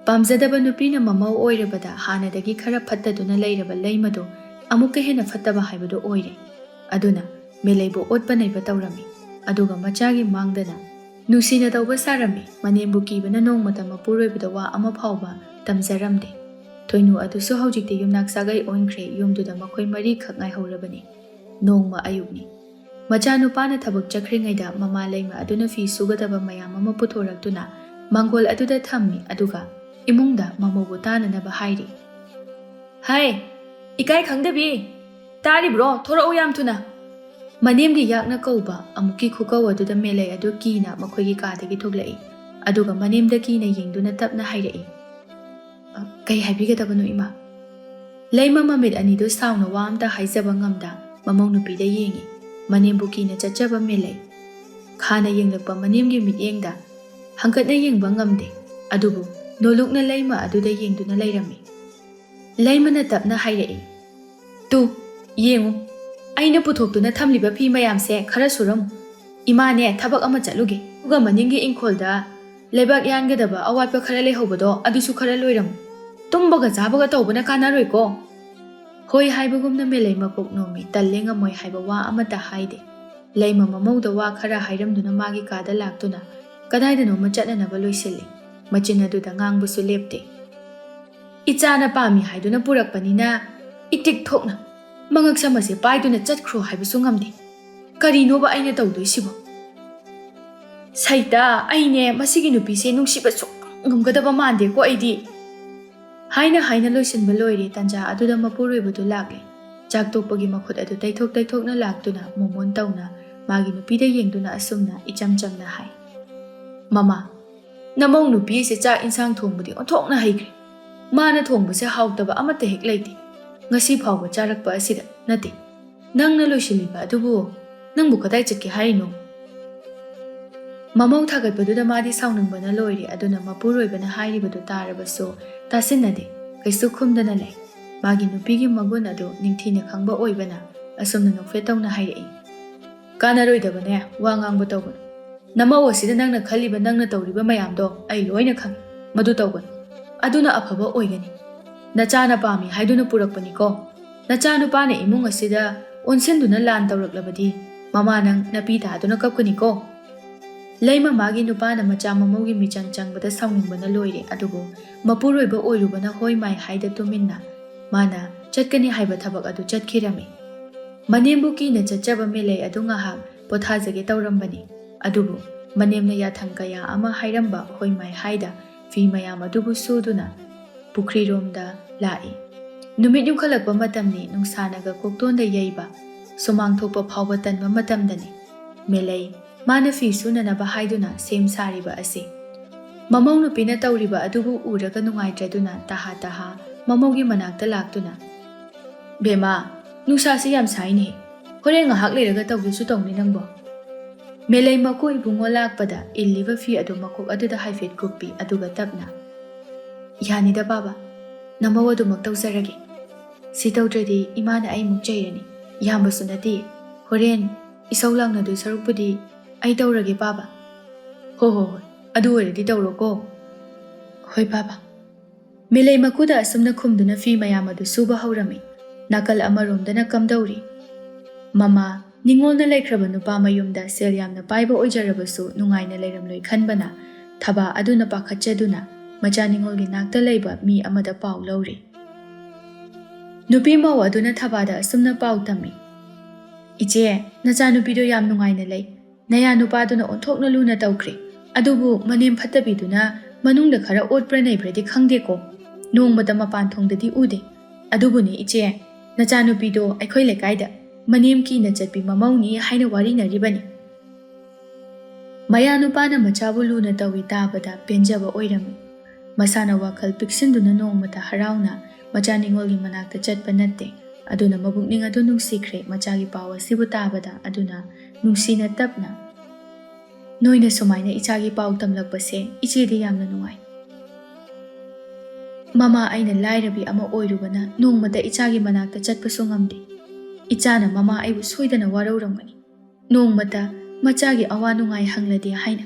ꯄꯥꯝꯖꯗꯕ ꯅꯨꯄꯤꯅ ꯃꯃꯧ ꯑꯣꯏꯔꯕꯗ ꯍꯥꯟꯅꯗꯒꯤ ꯈꯔ ꯐꯠꯇꯗꯨꯅ ꯂꯩꯔꯕ ꯂꯩꯃꯗꯨ ꯑꯃꯨꯛꯀ ꯍꯦꯟꯅ ꯐꯠꯇꯕ ꯍꯥꯏꯕꯗꯨ ꯑꯣꯏꯔꯦ꯫ ꯑꯗꯨꯅ ꯃꯦꯂꯩꯕꯨ ꯑꯣꯠꯄ ꯅꯩꯕ ꯇꯧꯔꯝꯃꯤ꯫ ꯑꯗꯨꯒ ꯃꯆꯥꯒꯤ ꯃꯥꯡꯗꯅ ꯅꯨꯡꯁꯤꯅ ꯇꯧꯕ ꯁꯥꯔꯝꯃꯤ꯫ ꯃꯅꯦꯝꯕꯨ ꯀꯤꯕꯅ ꯅꯣꯡꯃꯇ ꯃꯄꯨꯔꯣꯏꯕꯗ ꯋꯥ ꯑꯃ ꯐꯥꯎꯕ ꯇꯝꯖꯔꯝꯗꯦ꯫ ꯊꯣꯏꯅꯨ ꯑꯗꯨꯁꯨ ꯍꯧꯖꯤꯛꯇꯤ ꯌꯨꯝꯅꯥꯛ ꯁꯥꯒꯩ ꯑꯣꯟꯈ꯭ꯔꯦ꯫ ꯌꯨꯝꯗꯨꯗ ꯃꯈꯣꯏ ꯃꯔꯤꯈꯛ ꯉꯥꯏꯍꯧꯔꯕꯅꯤ꯫ ꯅꯣꯡꯃ ꯑꯌꯨꯛꯅꯤ꯫ ꯃꯆꯥꯅꯨꯄꯥꯅ ꯊꯕꯛ ꯆꯠꯈ꯭ꯔꯤꯉꯩꯗ ꯃꯃꯥ ꯂꯩꯃ ꯑꯗꯨꯅ ꯐꯤ ꯁꯨꯒꯗꯕ ꯃꯌꯥꯝ ꯑꯃ ꯄꯨꯊꯣꯔꯛꯇꯨꯅ ꯃꯥꯡꯒꯣꯜ ꯑꯗꯨꯗ ꯊꯝꯃꯤ꯫ ꯑꯗꯨꯒ ꯏꯃꯨꯡꯗ ꯃꯃꯧꯕꯨ ꯇꯥꯅꯅꯕ ꯍꯥꯏꯔꯤ꯫ "ꯍꯥꯏ, ꯏꯀꯥꯏ ꯈꯪꯗꯕꯤ! ꯇꯥꯔꯤꯕ꯭ꯔꯣ? ꯊꯣꯔꯛꯎ ꯌꯥꯝ ꯊꯨꯅ!" ꯃꯅꯦꯝꯒꯤ ꯌꯥꯛꯅ ꯀꯧꯕ ꯑꯃꯨꯛꯀꯤ ꯈꯨꯀꯧ ꯑꯗꯨꯗ ꯃꯦꯂꯩ ꯑꯗꯨ ꯀꯤꯅ ꯃꯈꯣꯏꯒꯤ ꯀꯥꯗꯒꯤ ꯊꯣꯛꯂꯛꯏ꯫ ꯑꯗꯨꯒ ꯃꯅꯦꯝꯗ ꯀꯤꯅ ꯌꯦꯡꯗꯨꯅ ꯇꯞꯅ ꯍꯥꯏꯔꯛꯏ, "ꯑ, ꯀꯩ ꯍꯥꯏꯕꯤꯒꯗꯕꯅꯣ, ꯏꯃꯥ?" ꯂꯩꯃ ꯃꯃꯤꯠ ꯑꯅꯤꯗꯨ ꯁꯥꯎꯅ ꯋꯥ ꯑꯝꯇ ꯍꯥꯏꯖꯕ ꯉꯝꯗ ꯃꯃꯧ ꯅꯨꯄꯤꯗ ꯌꯦꯡꯉꯤ꯫ ꯃꯅꯦꯝꯕꯨ ꯀꯤꯅ ꯆꯠꯆꯕ ꯃꯦꯂꯩ꯫ ꯈꯥꯅ ꯌꯦꯡꯂꯛꯄ ꯃꯅꯦꯝꯒꯤ ꯃꯤꯠꯌꯦꯡꯗ ꯍꯪꯀꯠꯅ ꯌꯦꯡꯕ ꯉꯝꯗꯦ꯫ ꯑꯗꯨꯕꯨ ꯅꯣꯂꯨꯛꯅ ꯂꯩꯃ ꯑꯗꯨꯗ ꯌꯦꯡꯗꯨꯅ ꯂꯩꯔꯝꯃꯤ꯫ ꯂꯩꯃꯅ ꯇꯞꯅ ꯍꯥꯏꯔꯛꯏ, "ꯇꯨ, ꯌꯦꯡꯉꯨ, ꯑꯩꯅ ꯄꯨꯊꯣꯛꯇꯨꯅ ꯊꯝꯂꯤꯕ ꯐꯤ ꯃꯌꯥꯝꯁꯦ ꯈꯔ ꯁꯨꯔꯝꯃꯨ꯫ ꯏꯃꯥꯅꯦ ꯊꯕꯛ ꯑꯃ ꯆꯠꯂꯨꯒꯦ꯫ ꯑꯗꯨꯒ ꯃꯅꯤꯡꯒꯤ ꯏꯪꯈꯣꯜꯗ ꯂꯩꯕꯥꯛ ꯌꯥꯟꯒꯗꯕ ꯑꯋꯥꯠꯄ ꯈꯔ ꯂꯩꯍꯧꯕꯗꯣ ꯑꯗꯨꯁꯨ ꯈꯔ ꯂꯣꯏꯔꯝꯃꯨ꯫ ꯇꯨꯝꯕꯒ ꯆꯥꯕꯒ ꯇꯧꯕꯅ ꯀꯥꯟꯅꯔꯣꯏꯀꯣ꯫" ꯍꯣꯏ ꯍꯥꯏꯕꯒꯨꯝꯅ ꯃꯦꯂꯩ ꯃꯀꯣꯛ ꯅꯣꯝꯃꯤ꯫ ꯇꯜꯂꯦ, ꯉꯝꯃꯣꯏ ꯍꯥꯏꯕ ꯋꯥ ꯑꯃꯠꯇ ꯍꯥꯏꯗꯦ꯫ ꯂꯩꯃ ꯃꯃꯧꯗ ꯋꯥ ꯈꯔ ꯍꯥꯏꯔꯝꯗꯨꯅ ꯃꯥꯒꯤ ꯀꯥꯗ ꯂꯥꯛꯇꯨꯅ ꯀꯗꯥꯏꯗꯅꯣꯃ ꯆꯠꯅꯅꯕ ꯂꯣꯏꯁꯤꯜꯂꯤ꯫ ꯃꯆꯤꯟ ꯑꯗꯨꯗ ꯉꯥꯡꯕꯁꯨ ꯂꯦꯞꯇꯦ꯫ "ꯏꯆꯥꯅ ꯄꯥꯝꯃꯤ ꯍꯥꯏꯗꯨꯅ ꯄꯨꯔꯛꯄꯅꯤꯅ ꯏꯇꯤꯛ ꯊꯣꯛꯅ ꯃꯉꯛ ꯁꯝ ꯑꯁꯦ ꯄꯥꯏꯗꯨꯅ ꯆꯠꯈ꯭ꯔꯣ ꯍꯥꯏꯕꯁꯨ ꯉꯝꯗꯦ꯫ ꯀꯔꯤꯅꯣꯕ ꯑꯩꯅ ꯇꯧꯗꯣꯏꯁꯤꯕꯣ? ꯁꯩꯇꯥ, ꯑꯩꯅꯦ ꯃꯁꯤꯒꯤ ꯅꯨꯄꯤꯁꯦ ꯅꯨꯡꯁꯤꯕ ꯁꯨꯛꯉꯝ ꯉꯝꯒꯗꯕ ꯃꯥꯟꯗꯦꯀꯣ ꯑꯩꯗꯤ꯫" ꯍꯥꯏꯅ ꯍꯥꯏꯅ ꯂꯣꯏꯁꯤꯟꯕ ꯂꯣꯏꯔꯦ꯫ ꯇꯟꯖꯥ ꯑꯗꯨꯗ ꯃꯄꯨꯔꯣꯏꯕꯗꯨ ꯂꯥꯛꯂꯦ꯫ ꯆꯥꯛ ꯇꯣꯛꯄꯒꯤ ꯃꯈꯨꯠ ꯑꯗꯨ ꯇꯩꯊꯣꯛ ꯇꯩꯊꯣꯛꯅ ꯂꯥꯛꯇꯨꯅ ꯃꯣꯃꯣꯟ ꯇꯧꯅ ꯃꯥꯒꯤ ꯅꯨꯄꯤꯗ ꯌꯦꯡꯗꯨꯅ ꯑꯁꯨꯝꯅ ꯏꯆꯝ ꯆꯝꯅ ꯍꯥꯏ, "ꯃꯃꯥ, ꯅꯃꯧ ꯅꯨꯄꯤ ꯑꯁꯤ ꯆꯥꯛ ꯏꯟꯁꯥꯡ ꯊꯣꯡꯕꯗꯤ ꯑꯣꯟꯊꯣꯛꯅ ꯍꯩꯈ꯭ꯔꯦ꯫ ꯃꯥꯅ ꯊꯣꯡꯕꯁꯦ ꯍꯥꯎꯇꯕ ꯑꯃꯠꯇ ꯍꯦꯛ ꯂꯩꯇꯦ꯫ ꯉꯁꯤ ꯐꯥꯎꯕ ꯆꯥꯔꯛꯄ ꯑꯁꯤꯗ ꯅꯠꯇꯦ꯫ ꯅꯪꯅ ꯂꯣꯏꯁꯤꯜꯂꯤꯕ ꯑꯗꯨꯕꯨ ꯅꯪꯕꯨ ꯀꯗꯥꯏ ꯆꯠꯀꯦ ꯍꯥꯏꯔꯤꯅꯣ?" ꯃꯃꯧ ꯊꯥꯒꯠꯄꯗꯨꯗ ꯃꯥꯗꯤ ꯁꯥꯎꯅꯤꯡꯕꯅ ꯂꯣꯏꯔꯦ꯫ ꯑꯗꯨꯅ ꯃꯄꯨꯔꯣꯏꯕꯅ ꯍꯥꯏꯔꯤꯕꯗꯨ ꯇꯥꯔꯕꯁꯨ ꯇꯥꯁꯤꯟꯅꯗꯦ꯫ ꯀꯩꯁꯨ ꯈꯨꯝꯗꯅ ꯂꯩ꯫ ꯃꯥꯒꯤ ꯅꯨꯄꯤꯒꯤ ꯃꯒꯨꯟ ꯑꯗꯨ ꯅꯤꯡꯊꯤꯅ ꯈꯪꯕ ꯑꯣꯏꯕꯅ ꯑꯁꯨꯝꯅ ꯅꯣꯛꯐꯦꯠ ꯇꯧꯅ ꯍꯥꯏꯔꯛꯏ, "ꯀꯥꯟꯅꯔꯣꯏꯗꯕꯅꯦ ꯋꯥ ꯉꯥꯡꯕ ꯇꯧꯒꯅꯨ꯫ ꯅꯃꯧ ꯑꯁꯤꯗ ꯅꯪꯅ ꯈꯜꯂꯤꯕ, ꯅꯪꯅ ꯇꯧꯔꯤꯕ ꯃꯌꯥꯝꯗꯣ ꯑꯩ ꯂꯣꯏꯅ ꯈꯪꯏ꯫ ꯃꯗꯨ ꯇꯧꯒꯅꯨ꯫ ꯑꯗꯨꯅ ꯑꯐꯕ ꯑꯣꯏꯒꯅꯤ꯫ ꯅꯆꯥꯅ ꯄꯥꯝꯃꯤ ꯍꯥꯏꯗꯨꯅ ꯄꯨꯔꯛꯄꯅꯤꯀꯣ꯫ ꯅꯆꯥꯅꯨꯄꯥꯅ ꯏꯃꯨꯡ ꯑꯁꯤꯗ ꯑꯣꯟꯁꯤꯟꯗꯨꯅ ꯂꯥꯟ ꯇꯧꯔꯛꯂꯕꯗꯤ "ꯃꯃꯥ, ꯅꯪ ꯅꯄꯤ ꯇꯥꯗꯨꯅ ꯀꯞꯀꯅꯤꯀꯣ?" ꯂꯩꯃ ꯃꯥꯒꯤ ꯅꯨꯄꯥꯅ ꯃꯆꯥ ꯃꯃꯧꯒꯤ ꯃꯤꯆꯪ ꯆꯪꯕꯗ ꯁꯥꯎꯅꯤꯡꯕꯅ ꯂꯣꯏꯔꯦ, ꯑꯗꯨꯕꯨ ꯃꯄꯨꯔꯣꯏꯕ ꯑꯣꯏꯔꯨꯕꯅ ꯍꯣꯏ ꯃꯥꯏ ꯍꯥꯏꯗ ꯇꯨꯃꯤꯟꯅ ꯃꯥꯅ ꯆꯠꯀꯅꯤ ꯍꯥꯏꯕ ꯊꯕꯛ ꯑꯗꯨ ꯆꯠꯈꯤꯔꯝꯃꯤ꯫ ꯃꯅꯦꯝꯕꯨ ꯀꯤꯅ ꯆꯠꯆꯕ ꯃꯦꯂꯩ ꯑꯗꯨ ꯉꯥꯏꯍꯥꯛ ꯄꯣꯊꯥꯖꯒꯦ ꯇꯧꯔꯝꯕꯅꯤ, ꯑꯗꯨꯕꯨ ꯃꯅꯦꯝꯅ ꯌꯥꯊꯪ ꯀꯌꯥ ꯑꯃ ꯍꯥꯏꯔꯝꯕ ꯍꯣꯏ ꯃꯥꯏ ꯍꯥꯏꯗ ꯐꯤ ꯃꯌꯥꯝ ꯑꯗꯨꯕꯨ ꯁꯨꯗꯨꯅ ꯄꯨꯈ꯭ꯔꯤꯔꯣꯝꯗ ꯂꯥꯛꯏ꯫ ꯅꯨꯃꯤꯠ ꯌꯨꯡꯈꯠꯂꯛꯄ ꯃꯇꯝꯅꯤ, ꯅꯨꯡꯁꯥꯅꯒ ꯀꯣꯛꯇꯣꯟꯗ ꯌꯩꯕ, ꯁꯨꯃꯥꯡ ꯊꯣꯛꯄ ꯐꯥꯎꯕ ꯇꯟꯕ ꯃꯇꯝꯗꯅꯤ꯫ ꯃꯦꯂꯩ ꯃꯥꯅ ꯐꯤ ꯁꯨꯅꯅꯕ ꯍꯥꯏꯗꯨꯅ ꯁꯦꯝ ꯁꯥꯔꯤꯕ ꯑꯁꯤ꯫ ꯃꯃꯧ ꯅꯨꯄꯤꯅ ꯇꯧꯔꯤꯕ ꯑꯗꯨꯕꯨ ꯎꯔꯒ ꯅꯨꯡꯉꯥꯏꯇ꯭ꯔꯗꯨꯅ ꯇꯍꯥ ꯇꯍꯥ ꯃꯃꯧꯒꯤ ꯃꯅꯥꯛꯇ ꯂꯥꯛꯇꯨꯅ, "ꯕꯦꯃꯥ, ꯅꯨꯡꯁꯥꯁꯤ ꯌꯥꯝ ꯁꯥꯏꯅꯦ꯫ ꯍꯣꯔꯦꯟ ꯉꯥꯏꯍꯥꯛ ꯂꯩꯔꯒ ꯇꯧꯒꯦꯁꯨ ꯇꯧꯅꯤ ꯅꯪꯕꯣ?" ꯃꯦꯂꯩ ꯃꯀꯨ ꯏꯕꯨꯡꯉꯣ ꯂꯥꯛꯄꯗ ꯏꯜꯂꯤꯕ ꯐꯤ ꯑꯗꯨ ꯃꯀꯣꯛ ꯑꯗꯨꯗ ꯍꯥꯏꯐꯦꯠ ꯀꯨꯞꯄꯤ, ꯑꯗꯨꯒ ꯇꯞꯅ, "ꯌꯥꯅꯤꯗ ꯄꯥꯕ, ꯅꯃꯧ ꯑꯗꯨꯃꯛ ꯇꯧꯖꯔꯒꯦ꯫ ꯁꯤ ꯇꯧꯗ꯭ꯔꯗꯤ ꯏꯃꯥꯅ ꯑꯩꯃꯨꯛ ꯆꯩꯔꯅꯤ꯫ ꯌꯥꯝꯕꯁꯨ ꯅꯠꯇꯦ꯫ ꯍꯣꯔꯦꯟ ꯏꯁꯧ ꯂꯥꯡꯅꯗꯣꯏ ꯁꯔꯨꯛꯄꯨꯗꯤ ꯑꯩ ꯇꯧꯔꯒꯦ ꯄꯥꯕ꯫" "ꯍꯣ ꯍꯣ ꯍꯣꯏ, ꯑꯗꯨ ꯑꯣꯏꯔꯗꯤ ꯇꯧꯔꯣꯀꯣ꯫" "ꯍꯣꯏ ꯄꯥꯕ꯫" ꯃꯦꯂꯩ ꯃꯀꯨꯗ ꯑꯁꯨꯝꯅ ꯈꯨꯝꯗꯨꯅ ꯐꯤ ꯃꯌꯥꯝ ꯑꯗꯨ ꯁꯨꯕ ꯍꯧꯔꯝꯃꯤ꯫ ꯅꯥꯀꯜ ꯑꯃꯔꯣꯝꯗꯅ ꯀꯝꯗꯧꯔꯤ? ꯃꯃꯥ, ꯅꯤꯉꯣꯜꯅ ꯂꯩꯈ꯭ꯔꯕ ꯅꯨꯄꯥ ꯃꯌꯨꯝꯗ ꯁꯦꯜ ꯌꯥꯝꯅ ꯄꯥꯏꯕ ꯑꯣꯏꯖꯔꯕꯁꯨ ꯅꯨꯡꯉꯥꯏꯅ ꯂꯩꯔꯝꯂꯣꯏ ꯈꯟꯕꯅ ꯊꯕꯥ ꯑꯗꯨꯅ ꯄꯥꯈꯠꯆꯗꯨꯅ ꯃꯆꯥ ꯅꯤꯉꯣꯜꯒꯤ ꯅꯥꯛꯇ ꯂꯩꯕ ꯃꯤ ꯑꯃꯗ ꯄꯥꯎ ꯂꯧꯔꯤ꯫ ꯅꯨꯄꯤ ꯃꯧ ꯑꯗꯨꯅ ꯊꯕꯥꯗ ꯑꯁꯨꯝꯅ ꯄꯥꯎ ꯇꯝꯃꯤ, "ꯏꯆꯦ, ꯅꯆꯥꯅꯨꯄꯤꯗꯣ ꯌꯥꯝ ꯅꯨꯡꯉꯥꯏꯅ ꯂꯩ꯫ ꯅꯌꯥ ꯅꯨꯄꯥꯗꯨꯅ ꯑꯣꯟꯊꯣꯛꯅ ꯂꯨꯅ ꯇꯧꯈ꯭ꯔꯦ꯫ ꯑꯗꯨꯕꯨ ꯃꯅꯦꯝ ꯐꯠꯇꯕꯤꯗꯨꯅ ꯃꯅꯨꯡꯗ ꯈꯔ ꯑꯣꯠꯄ꯭ꯔꯥ ꯅꯩꯕ꯭ꯔꯗꯤ ꯈꯪꯗꯦꯀꯣ꯫ ꯅꯣꯡꯃꯇ ꯃꯄꯥꯟ ꯊꯣꯡꯗꯗꯤ ꯎꯗꯦ꯫ ꯑꯗꯨꯕꯨꯅꯦ ꯏꯆꯦ, ꯅꯆꯥꯅꯨꯄꯤꯗꯣ ꯑꯩꯈꯣꯏ ꯂꯩꯀꯥꯏꯗ ꯃꯅꯦꯝ ꯀꯤꯅ ꯆꯠꯄꯤ ꯃꯃꯧꯅꯤ ꯍꯥꯏꯅ ꯋꯥꯔꯤꯅꯔꯤꯕꯅꯤ꯫" ꯃꯌꯥ ꯅꯨꯄꯥꯅ ꯃꯆꯥꯕꯨ ꯂꯨꯅ ꯇꯧꯏ ꯇꯥꯕꯗ ꯄꯦꯟꯖꯕ ꯑꯣꯏꯔꯝꯃꯤ꯫ ꯃꯁꯥꯅ ꯋꯥꯈꯜ ꯄꯤꯛꯁꯤꯟꯗꯨꯅ ꯅꯣꯡꯃꯇ ꯍꯔꯥꯎꯅ ꯃꯆꯥ ꯅꯤꯉꯣꯜꯒꯤ ꯃꯅꯥꯛꯇ ꯆꯠꯄ ꯅꯠꯇꯦ꯫ ꯑꯗꯨꯅ ꯃꯕꯨꯛꯅꯤꯡ ꯑꯗꯨ ꯅꯨꯡꯁꯤꯈ꯭ꯔꯦ ꯃꯆꯥꯒꯤ ꯄꯥꯎ ꯑꯁꯤꯕꯨ ꯇꯥꯕꯗ꯫ ꯑꯗꯨꯅ ꯅꯨꯡꯁꯤꯅ ꯇꯞꯅ, "ꯅꯣꯏꯅ ꯁꯨꯃꯥꯏꯅ ꯏꯆꯥꯒꯤ ꯄꯥꯎ ꯇꯝꯂꯛꯄꯁꯦ ꯏꯆꯦꯗꯤ ꯌꯥꯝꯅ ꯅꯨꯡꯉꯥꯏ꯫ ꯃꯃꯥ, ꯑꯩꯅ ꯂꯥꯏꯔꯕꯤ ꯑꯃ ꯑꯣꯏꯔꯨꯕꯅ ꯅꯣꯡꯃꯇ ꯏꯆꯥꯒꯤ ꯃꯅꯥꯛꯇ ꯆꯠꯄꯁꯨ ꯉꯝꯗꯦ꯫ ꯏꯆꯥꯅ ꯃꯃꯥ ꯑꯩꯕꯨ ꯁꯣꯏꯗꯅ ꯋꯥꯔꯧꯔꯝꯒꯅꯤ꯫ ꯅꯣꯡꯃꯇ ꯃꯆꯥꯒꯤ ꯑꯋꯥ ꯅꯨꯡꯉꯥꯏ ꯍꯪꯂꯗꯦ ꯍꯥꯏꯅ꯫"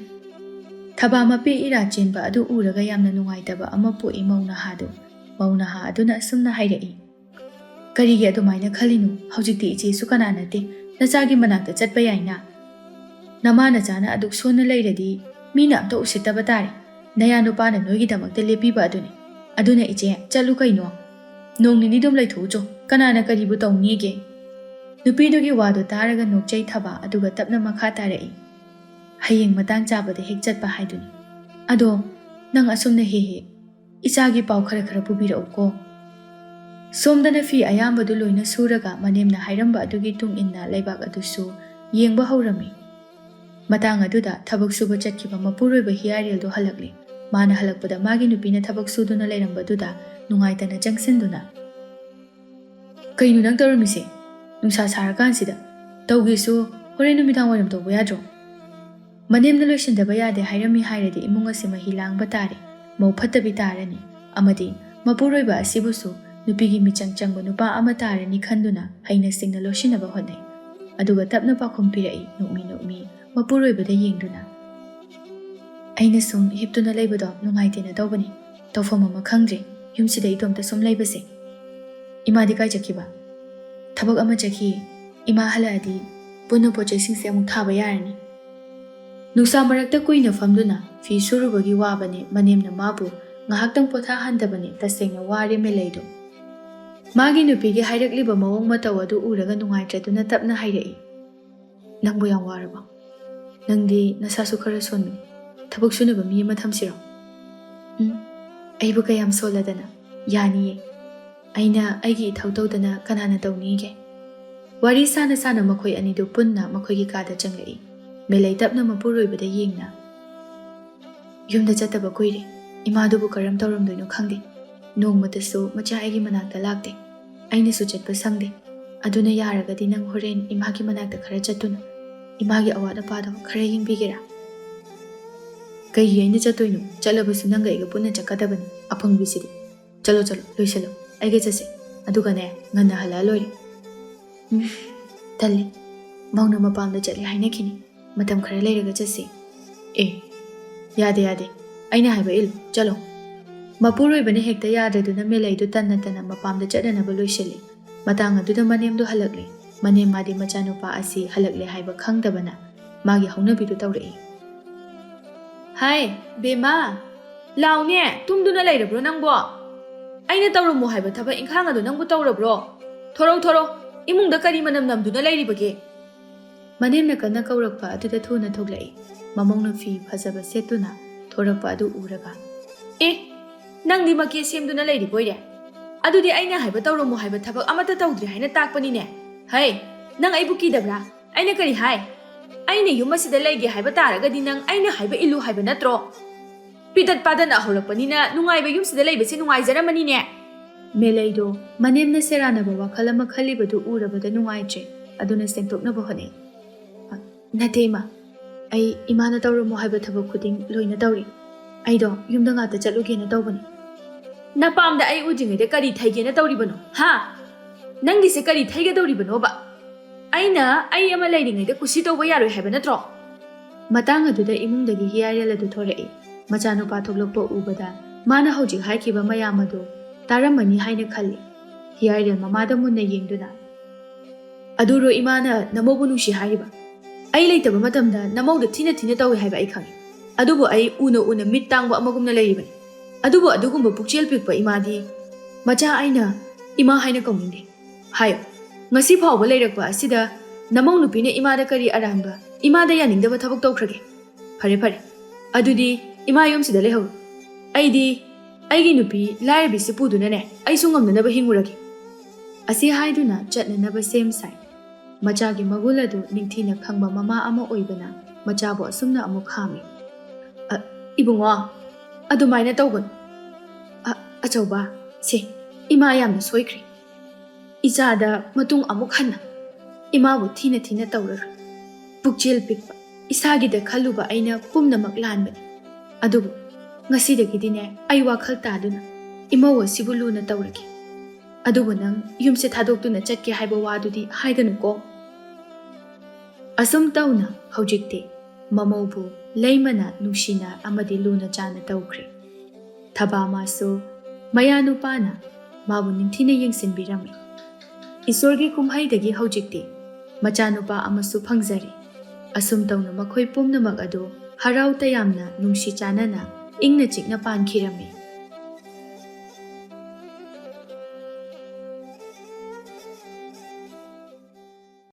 ꯊꯕꯥ ꯃꯄꯤ ꯏꯔꯥ ꯆꯦꯟꯕ ꯑꯗꯨ ꯎꯔꯒ ꯌꯥꯝꯅ ꯅꯨꯡꯉꯥꯏꯇꯕ ꯑꯃ ꯄꯣꯛꯏ ꯃꯧ ꯅꯍꯥꯗꯨ꯫ ꯃꯧ ꯅꯍꯥ ꯑꯗꯨꯅ ꯑꯁꯨꯝꯅ ꯍꯥꯏꯔꯛꯏ, "ꯀꯔꯤꯒꯤ ꯑꯗꯨꯃꯥꯏꯅ ꯈꯜꯂꯤꯅꯣ? ꯍꯧꯖꯤꯛꯇꯤ ꯏꯆꯦꯁꯨ ꯀꯅꯥ ꯅꯠꯇꯦ, ꯅꯆꯥꯒꯤ ꯃꯅꯥꯛꯇ ꯆꯠꯄ ꯌꯥꯏꯅ꯫ ꯅꯃꯥ ꯅꯆꯥꯅ ꯑꯗꯨꯛ ꯁꯣꯟꯅ ꯂꯩꯔꯗꯤ ꯃꯤꯅ ꯑꯝꯇ ꯎꯁꯤꯠꯇꯕ ꯇꯥꯔꯦ꯫ ꯅꯌꯥ ꯅꯨꯄꯥꯅ ꯅꯣꯏꯒꯤꯗꯃꯛꯇ ꯂꯦꯞꯄꯤꯕ ꯑꯗꯨꯅꯤ꯫ ꯑꯗꯨꯅ ꯏꯆꯦ, ꯆꯠꯂꯨ ꯀꯩꯅꯣ꯫ ꯅꯣꯡ ꯅꯤꯅꯤꯗꯨꯝ ꯂꯩꯊꯣꯛꯎꯆꯣ꯫ ꯀꯅꯥꯅ ꯀꯔꯤꯕꯨ ꯇꯧꯅꯤꯒꯦ?" ꯅꯨꯄꯤꯗꯨꯒꯤ ꯋꯥꯗꯨ ꯇꯥꯔꯒ ꯅꯣꯛꯆꯩ ꯊꯕꯥ, ꯑꯗꯨꯒ ꯇꯞꯅ ꯃꯈꯥ ꯇꯥꯔꯛꯏ, "ꯍꯌꯦꯡ ꯃꯇꯥꯡ ꯆꯥꯕꯗ ꯍꯦꯛ ꯆꯠꯄ ꯍꯥꯏꯗꯨꯅꯤ꯫ ꯑꯗꯣ ꯅꯪ ꯑꯁꯨꯝꯅ ꯍꯦꯛ ꯍꯦꯛ ꯏꯆꯥꯒꯤ ꯄꯥꯎ ꯈꯔ ꯈꯔ ꯄꯨꯕꯤꯔꯛꯎꯀꯣ꯫" ꯁꯣꯝꯗꯅ ꯐꯤ ꯑꯌꯥꯝꯕꯗꯨ ꯂꯣꯏꯅ ꯁꯨꯔꯒ ꯃꯅꯦꯝꯅ ꯍꯥꯏꯔꯝꯕ ꯑꯗꯨꯒꯤ ꯇꯨꯡ ꯏꯟꯅ ꯂꯩꯕꯥꯛ ꯑꯗꯨꯁꯨ ꯌꯦꯡꯕ ꯍꯧꯔꯝꯃꯤ꯫ ꯃꯇꯥꯡ ꯑꯗꯨꯗ ꯊꯕꯛ ꯁꯨꯕ ꯆꯠꯈꯤꯕ ꯃꯄꯨꯔꯣꯏꯕ ꯍꯤꯌꯥꯏꯔꯦꯜꯗꯨ ꯍꯜꯂꯛꯂꯦ꯫ ꯃꯥꯅ ꯍꯜꯂꯛꯄꯗ ꯃꯥꯒꯤ ꯅꯨꯄꯤꯅ ꯊꯕꯛ ꯁꯨꯗꯨꯅ ꯂꯩꯔꯝꯕꯗꯨꯗ ꯅꯨꯡꯉꯥꯏꯇꯅ ꯆꯪꯁꯤꯟꯗꯨꯅ, "ꯀꯩꯅꯣ ꯅꯪ ꯇꯧꯔꯝꯃꯤꯁꯦ? ꯅꯨꯡꯁꯥ ꯁꯥꯔꯀꯥꯟꯁꯤꯗ꯫ ꯇꯧꯒꯦꯁꯨ ꯍꯣꯔꯦꯟ ꯅꯨꯃꯤꯗꯥꯡ ꯋꯥꯏꯔꯝ ꯇꯧꯕ ꯌꯥꯗ꯭ꯔꯣ? ꯃꯅꯦꯝꯅ ꯂꯣꯏꯁꯤꯟꯗꯕ ꯌꯥꯗꯦ ꯍꯥꯏꯔꯝꯃꯤ ꯍꯥꯏꯔꯗꯤ ꯏꯃꯨꯡ ꯑꯁꯤ ꯃꯍꯤ ꯂꯥꯡꯕ ꯇꯥꯔꯦ, ꯃꯧ ꯐꯠꯇꯕꯤ ꯇꯥꯔꯅꯤ, ꯑꯃꯗꯤ ꯃꯄꯨꯔꯣꯏꯕ ꯑꯁꯤꯕꯨꯁꯨ ꯅꯨꯄꯤꯒꯤ ꯃꯤꯆꯪ ꯆꯪꯕ ꯅꯨꯄꯥ ꯑꯃ ꯇꯥꯔꯅꯤ" ꯈꯟꯗꯨꯅ ꯍꯩꯅ ꯁꯤꯡꯅ ꯂꯣꯏꯁꯤꯟꯅꯕ ꯍꯣꯠꯅꯩ꯫ ꯑꯗꯨꯒ ꯇꯞꯅ ꯄꯥꯎꯈꯨꯝ ꯄꯤꯔꯛꯏ, ꯅꯣꯛꯃꯤ ꯅꯣꯛꯃꯤ ꯃꯄꯨꯔꯣꯏꯕꯗ ꯌꯦꯡꯗꯨꯅ, "ꯑꯩꯅ ꯁꯨꯝ ꯍꯤꯞꯇꯨꯅ ꯂꯩꯕꯗꯣ ꯅꯨꯡꯉꯥꯏꯇꯦꯅ ꯇꯧꯕꯅꯤ꯫ ꯇꯧꯐꯝ ꯑꯃ ꯈꯪꯗ꯭ꯔꯦ꯫ ꯌꯨꯝꯁꯤꯗ ꯏꯇꯣꯝꯇ ꯁꯨꯝ ꯂꯩꯕꯁꯦ꯫" "ꯏꯃꯥꯗꯤ ꯀꯥꯏ ꯆꯠꯈꯤꯕ?" "ꯊꯕꯛ ꯑꯃ ꯆꯠꯈꯤ꯫ ꯏꯃꯥ ꯍꯜꯂꯛꯑꯗꯤ ꯄꯨꯟꯅ ꯄꯣꯠ ꯆꯩꯁꯤꯡꯁꯦ ꯑꯃꯨꯛ ꯊꯥꯕ ꯌꯥꯔꯅꯤ꯫" ꯅꯨꯡꯁꯥ ꯃꯔꯛꯇ ꯀꯨꯏꯅ ꯐꯝꯗꯨꯅ ꯐꯤ ꯁꯨꯔꯨꯕꯒꯤ ꯋꯥꯕꯅꯦ ꯃꯅꯦꯝꯅ ꯃꯥꯕꯨ ꯉꯥꯏꯍꯥꯛꯇꯪ ꯄꯣꯊꯥꯍꯟꯗꯕꯅꯦ꯫ ꯇꯁꯦꯡꯅ ꯋꯥꯔꯦ ꯃꯦꯂꯩꯗꯣ꯫ ꯃꯥꯒꯤ ꯅꯨꯄꯤꯒꯤ ꯍꯥꯏꯔꯛꯂꯤꯕ ꯃꯑꯣꯡ ꯃꯇꯧ ꯑꯗꯨ ꯎꯔꯒ ꯅꯨꯡꯉꯥꯏꯇ꯭ꯔꯗꯨꯅ ꯇꯞꯅ ꯍꯥꯏꯔꯛꯏ, "ꯅꯪꯕꯨ ꯌꯥꯝ ꯋꯥꯔꯕꯣ? ꯅꯪꯗꯤ ꯅꯁꯥꯁꯨ ꯈꯔ ꯁꯣꯟꯕꯅꯤ꯫ ꯊꯕꯛ ꯁꯨꯅꯕ ꯃꯤ ꯑꯃ ꯊꯝꯁꯤꯔꯣ?" "ꯎꯝ, ꯑꯩꯕꯨ ꯀꯌꯥꯝ ꯁꯣꯜꯂꯗꯅ? ꯌꯥꯅꯤꯌꯦ꯫ ꯑꯩꯅ ꯑꯩꯒꯤ ꯏꯊꯧ ꯇꯧꯗꯅ ꯀꯅꯥꯅ ꯇꯧꯅꯤꯒꯦ?" ꯋꯥꯔꯤ ꯁꯥꯅ ꯁꯥꯅ ꯃꯈꯣꯏ ꯑꯅꯤꯗꯨ ꯄꯨꯟꯅ ꯃꯈꯣꯏꯒꯤ ꯀꯥꯗ ꯆꯪꯂꯛꯏ꯫ ꯃꯦꯂꯩ ꯇꯞꯅ ꯃꯄꯨꯔꯣꯏꯕꯗ ꯌꯦꯡꯅ, "ꯌꯨꯝꯗ ꯆꯠꯇꯕ ꯀꯨꯏꯔꯦ꯫ ꯏꯃꯥꯗꯨꯕꯨ ꯀꯔꯝ ꯇꯧꯔꯝꯗꯣꯏꯅꯣ ꯈꯪꯗꯦ꯫ ꯅꯣꯡꯃꯇꯁꯨ ꯃꯆꯥ ꯑꯩꯒꯤ ꯃꯅꯥꯛꯇ ꯂꯥꯛꯇꯦ꯫ ꯑꯩꯅꯁꯨ ꯆꯠꯄ ꯁꯪꯗꯦ꯫ ꯑꯗꯨꯅ ꯌꯥꯔꯒꯗꯤ ꯅꯪ ꯍꯣꯔꯦꯟ ꯏꯃꯥꯒꯤ ꯃꯅꯥꯛꯇ ꯈꯔ ꯆꯠꯇꯨꯅ ꯏꯃꯥꯒꯤ ꯑꯋꯥꯠ ꯑꯄꯥꯗꯣ ꯈꯔ ꯌꯦꯡꯕꯤꯒꯦꯔꯥ?" "ꯀꯩꯒꯤ ꯑꯩꯅ ꯆꯠꯇꯣꯏꯅꯣ? ꯆꯠꯂꯕꯁꯨ ꯅꯪꯒ ꯑꯩꯒ ꯄꯨꯟꯅ ꯆꯠꯀꯗꯕꯅꯤ, ꯑꯄꯪꯕꯤꯁꯤꯗꯤ꯫ ꯆꯠꯂꯣ, ꯆꯠꯂꯣ, ꯂꯣꯏꯁꯤꯜꯂꯣ, ꯑꯩꯒ ꯆꯠꯁꯦ꯫ ꯑꯗꯨꯒꯅꯦ, ꯉꯟꯅ ꯍꯜꯂꯛꯑ ꯂꯣꯏꯔꯦ꯫" "ꯎꯝ, ꯇꯜꯂꯤ꯫ ꯃꯧꯅ ꯃꯄꯥꯝꯗ ꯆꯠꯂꯦ ꯍꯥꯏꯅꯈꯤꯅꯤ꯫ ꯃꯇꯝ ꯈꯔ ꯂꯩꯔꯒ ꯆꯠꯁꯤ꯫" "ꯑꯦ, ꯌꯥꯗꯦ, ꯌꯥꯗꯦ꯫ ꯑꯩꯅ ꯍꯥꯏꯕ ꯏꯜꯂꯨ, ꯆꯠꯂꯣ꯫" ꯃꯄꯨꯔꯣꯏꯕꯅ ꯍꯦꯛꯇ ꯌꯥꯗ꯭ꯔꯗꯨꯅ ꯃꯦꯂꯩꯗꯨ ꯇꯟꯅ ꯇꯟꯅ ꯃꯄꯥꯝꯗ ꯆꯠꯅꯅꯕ ꯂꯣꯏꯁꯤꯜꯂꯤ꯫ ꯃꯇꯥꯡ ꯑꯗꯨꯗ ꯃꯅꯦꯝꯗꯨ ꯍꯜꯂꯛꯂꯦ꯫ ꯃꯅꯦꯝ ꯃꯥꯗꯤ ꯃꯆꯥꯅꯨꯄꯥ ꯑꯁꯤ ꯍꯜꯂꯛꯂꯦ ꯍꯥꯏꯕ ꯈꯪꯗꯕꯅ ꯃꯥꯒꯤ ꯍꯧꯅꯕꯤꯗꯨ ꯇꯧꯔꯛꯏ꯫ "ꯍꯥꯏ, ꯕꯦꯝꯃ, ꯂꯥꯎꯅꯦ, ꯇꯨꯝꯗꯨꯅ ꯂꯩꯔꯕ꯭ꯔꯣ ꯅꯪꯕꯣ? ꯑꯩꯅ ꯇꯧꯔꯝꯃꯣ ꯍꯥꯏꯕ ꯊꯕꯛ ꯏꯪꯈꯥꯡ ꯑꯗꯨ ꯅꯪꯕꯨ ꯇꯧꯔꯕ꯭ꯔꯣ? ꯊꯣꯔꯧ, ꯊꯣꯔꯧ, ꯏꯃꯨꯡꯗ ꯀꯔꯤ ꯃꯅꯝ ꯅꯝꯗꯨꯅ ꯂꯩꯔꯤꯕꯒꯦ?" ꯃꯅꯦꯝꯅ ꯀꯟꯅ ꯀꯧꯔꯛꯄ ꯑꯗꯨꯗ ꯊꯨꯅ ꯊꯣꯛꯂꯛꯏ꯫ ꯃꯃꯧꯅ ꯐꯤ ꯐꯖꯕ ꯁꯦꯠꯇꯨꯅ ꯊꯣꯔꯛꯄ ꯑꯗꯨ ꯎꯔꯒ, "ꯑꯦ, ꯅꯪꯗꯤ ꯃꯀꯦ ꯁꯦꯝꯗꯨꯅ ꯂꯩꯔꯤꯕꯣꯏꯔꯦ? ꯑꯗꯨꯗꯤ ꯑꯩꯅ ꯍꯥꯏꯕ ꯇꯧꯔꯝꯃꯣ ꯍꯥꯏꯕ ꯊꯕꯛ ꯑꯃꯠꯇ ꯇꯧꯗ꯭ꯔꯦ ꯍꯥꯏꯅ ꯇꯥꯛꯄꯅꯤꯅꯦ꯫ ꯍꯩ, ꯅꯪ ꯑꯩꯕꯨ ꯀꯤꯗꯕ꯭ꯔꯥ? ꯑꯩꯅ ꯀꯔꯤ ꯍꯥꯏ? ꯑꯩꯅ ꯌꯨꯝ ꯑꯁꯤꯗ ꯂꯩꯒꯦ ꯍꯥꯏꯕ ꯇꯥꯔꯒꯗꯤ ꯅꯪ ꯑꯩꯅ ꯍꯥꯏꯕ ꯏꯜꯂꯨ ꯍꯥꯏꯕ ꯅꯠꯇ꯭ꯔꯣ? ꯄꯤꯇꯠ ꯄꯥꯗꯅ ꯍꯧꯔꯛꯄꯅꯤꯅ ꯅꯨꯡꯉꯥꯏꯕ ꯌꯨꯝꯁꯤꯗ ꯂꯩꯕꯁꯦ ꯅꯨꯡꯉꯥꯏꯖꯔꯝꯃꯅꯤꯅꯦ꯫" ꯃꯦꯂꯩꯗꯣ ꯃꯅꯦꯝꯅ ꯁꯦꯔꯥꯟꯅꯕ ꯋꯥꯈꯜ ꯑꯃ ꯈꯜꯂꯤꯕꯗꯨ ꯎꯔꯕꯗ ꯅꯨꯡꯉꯥꯏꯇ꯭ꯔꯦ꯫ ꯑꯗꯨꯅ ꯁꯦꯡꯗꯣꯛꯅꯕ ꯍꯣꯠꯅꯩ꯫ "ꯑ, ꯅꯠꯇꯦ ꯏꯃꯥ, ꯑꯩ ꯏꯃꯥꯅ ꯇꯧꯔꯝꯃꯣ ꯍꯥꯏꯕ ꯊꯕꯛ ꯈꯨꯗꯤꯡ ꯂꯣꯏꯅ ꯇꯧꯔꯤ꯫ ꯑꯩꯗꯣ ꯌꯨꯝꯗ ꯉꯥꯛꯇ ꯆꯠꯂꯨꯒꯦꯅ ꯇꯧꯕꯅꯤ꯫" "ꯅꯄꯥꯝꯗ ꯑꯩ ꯎꯗ꯭ꯔꯤꯉꯩꯗ ꯀꯔꯤ ꯊꯩꯒꯦꯅ ꯇꯧꯔꯤꯕꯅꯣ, ꯍꯥ? ꯅꯪꯒꯤꯁꯦ ꯀꯔꯤ ꯊꯩꯒꯗꯧꯔꯤꯕꯅꯣꯕ? ꯑꯩꯅ ꯑꯩ ꯑꯃ ꯂꯩꯔꯤꯉꯩꯗ ꯀꯨꯁꯤ ꯇꯧꯕ ꯌꯥꯔꯣꯏ ꯍꯥꯏꯕ ꯅꯠꯇ꯭ꯔꯣ?" ꯃꯇꯥꯡ ꯑꯗꯨꯗ ꯏꯃꯨꯡꯗꯒꯤ ꯍꯤꯌꯥꯏꯔꯦꯜ ꯑꯗꯨ ꯊꯣꯔꯛꯏ꯫ ꯃꯆꯥꯅꯨꯄꯥ ꯊꯣꯛꯂꯛꯄ ꯎꯕꯗ ꯃꯥꯅ ꯍꯧꯖꯤꯛ ꯍꯥꯏꯈꯤꯕ ꯃꯌꯥꯝ ꯑꯗꯨ ꯇꯥꯔꯝꯃꯅꯤ ꯍꯥꯏꯅ ꯈꯜꯂꯤ꯫ ꯍꯤꯌꯥꯏꯔꯦꯜ ꯃꯃꯥꯗ ꯃꯨꯟꯅ ꯌꯦꯡꯗꯨꯅ, "ꯑꯗꯨꯔꯣ ꯏꯃꯥꯅ ꯅꯃꯧꯕꯨ ꯅꯨꯡꯁꯤ ꯍꯥꯏꯔꯤꯕ? ꯑꯩ ꯂꯩꯇꯕ ꯃꯇꯝꯗ ꯅꯃꯧꯗ ꯊꯤꯅ ꯊꯤꯅ ꯇꯧꯏ ꯍꯥꯏꯕ ꯑꯩ ꯈꯪꯏ꯫ ꯑꯗꯨꯕꯨ ꯑꯩ ꯎꯅ ꯎꯅ ꯃꯤꯠ ꯇꯥꯡꯕ ꯑꯃꯒꯨꯝꯅ ꯂꯩꯔꯤꯕꯅꯤ꯫ ꯑꯗꯨꯕꯨ ꯑꯗꯨꯒꯨꯝꯕ ꯄꯨꯛꯆꯦꯜ ꯄꯤꯛꯄ ꯏꯃꯥꯗꯤ ꯃꯆꯥ ꯑꯩꯅ ꯏꯃꯥ ꯍꯥꯏꯅ ꯀꯧꯅꯤꯡꯗꯦ꯫ ꯍꯥꯏꯌꯨ, ꯉꯁꯤ ꯐꯥꯎꯕ ꯂꯩꯔꯛꯄ ꯑꯁꯤꯗ ꯅꯃꯧ ꯅꯨꯄꯤꯅ ꯏꯃꯥꯗ ꯀꯔꯤ ꯑꯔꯥꯟꯕ, ꯏꯃꯥꯗ ꯌꯥꯅꯤꯡꯗꯕ ꯊꯕꯛ ꯇꯧꯈ꯭ꯔꯒꯦ? ꯐꯔꯦ, ꯐꯔꯦ꯫ ꯑꯗꯨꯗꯤ ꯏꯃꯥ ꯌꯨꯝꯁꯤꯗ ꯂꯩꯍꯧꯔꯣ꯫ ꯑꯩꯗꯤ ꯑꯩꯒꯤ ꯅꯨꯄꯤ ꯂꯥꯏꯔꯕꯤꯁꯤ ꯄꯨꯗꯨꯅꯅꯦ, ꯑꯩꯁꯨ ꯉꯝꯅꯅꯕ ꯍꯤꯡꯉꯨꯔꯒꯦ꯫" ꯑꯁꯤ ꯍꯥꯏꯗꯨꯅ ꯆꯠꯅꯅꯕ ꯁꯦꯝ ꯁꯥꯏ꯫ ꯃꯆꯥꯒꯤ ꯃꯒꯨꯟ ꯑꯗꯨ ꯅꯤꯡꯊꯤꯅ ꯈꯪꯕ ꯃꯃꯥ ꯑꯃ ꯑꯣꯏꯕꯅ ꯃꯆꯥꯕꯨ ꯑꯁꯨꯝꯅ ꯑꯃꯨꯛ ꯈꯥꯝꯃꯤ꯫ "ꯑ, ꯏꯕꯨꯡꯉꯣ, ꯑꯗꯨꯃꯥꯏꯅ ꯇꯧꯒꯅꯨ꯫ ꯑ, ꯑꯆꯧꯕ, ꯁꯦ, ꯏꯃꯥ ꯌꯥꯝꯅ ꯁꯣꯏꯈ꯭ꯔꯦ꯫ ꯏꯆꯥꯗ ꯃꯇꯨꯡ ꯑꯃꯨꯛ ꯍꯟꯅ ꯏꯃꯥꯕꯨ ꯊꯤꯅ ꯊꯤꯅ ꯇꯧꯔꯔꯣꯏ꯫ ꯄꯨꯛꯆꯦꯜ ꯄꯤꯛꯄ, ꯏꯁꯥꯒꯤꯗ ꯈꯜꯂꯨꯕ ꯑꯩꯅ ꯄꯨꯝꯅꯃꯛ ꯂꯥꯟꯕꯅꯤ꯫ ꯑꯗꯨꯕꯨ ꯉꯁꯤꯗꯒꯤꯗꯤꯅꯦ, ꯑꯩ ꯋꯥꯈꯜ ꯇꯥꯗꯨꯅ ꯏꯃꯧ ꯑꯁꯤꯕꯨ ꯂꯨꯅ ꯇꯧꯔꯒꯦ꯫ ꯑꯗꯨꯕꯨ ꯅꯪ ꯌꯨꯝꯁꯦ ꯊꯥꯗꯣꯛꯇꯨꯅ ꯆꯠꯀꯦ ꯍꯥꯏꯕ ꯋꯥꯗꯨꯗꯤ ꯍꯥꯏꯒꯅꯨꯀꯣ꯫" ꯑꯁꯨꯝ ꯇꯧꯅ ꯍꯧꯖꯤꯛꯇꯤ ꯃꯃꯧꯕꯨ ꯂꯩꯃꯅ ꯅꯨꯡꯁꯤꯅ ꯑꯃꯗꯤ ꯂꯨꯅ ꯆꯥꯅ ꯇꯧꯈ꯭ꯔꯦ꯫ ꯊꯕꯥ ꯃꯥꯁꯨ ꯃꯌꯥ ꯅꯨꯄꯥꯅ ꯃꯥꯕꯨ ꯅꯤꯡꯊꯤꯅ ꯌꯦꯡꯁꯤꯟꯕꯤꯔꯝꯃꯤ꯫ ꯏꯁꯣꯔꯒꯤ ꯀꯨꯝꯍꯩꯗꯒꯤ ꯍꯧꯖꯤꯛꯇꯤ ꯃꯆꯥꯅꯨꯄꯥ ꯑꯃꯁꯨ ꯐꯪꯖꯔꯦ꯫ ꯑꯁꯨꯝ ꯇꯧꯅ ꯃꯈꯣꯏ ꯄꯨꯝꯅꯃꯛ ꯑꯗꯨ ꯍꯔꯥꯎ ꯇꯌꯥꯝꯅ, ꯅꯨꯡꯁꯤ ꯆꯥꯟꯅꯅ, ꯏꯪꯅ ꯆꯤꯛꯅ ꯄꯥꯟꯈꯤꯔꯝꯃꯤ꯫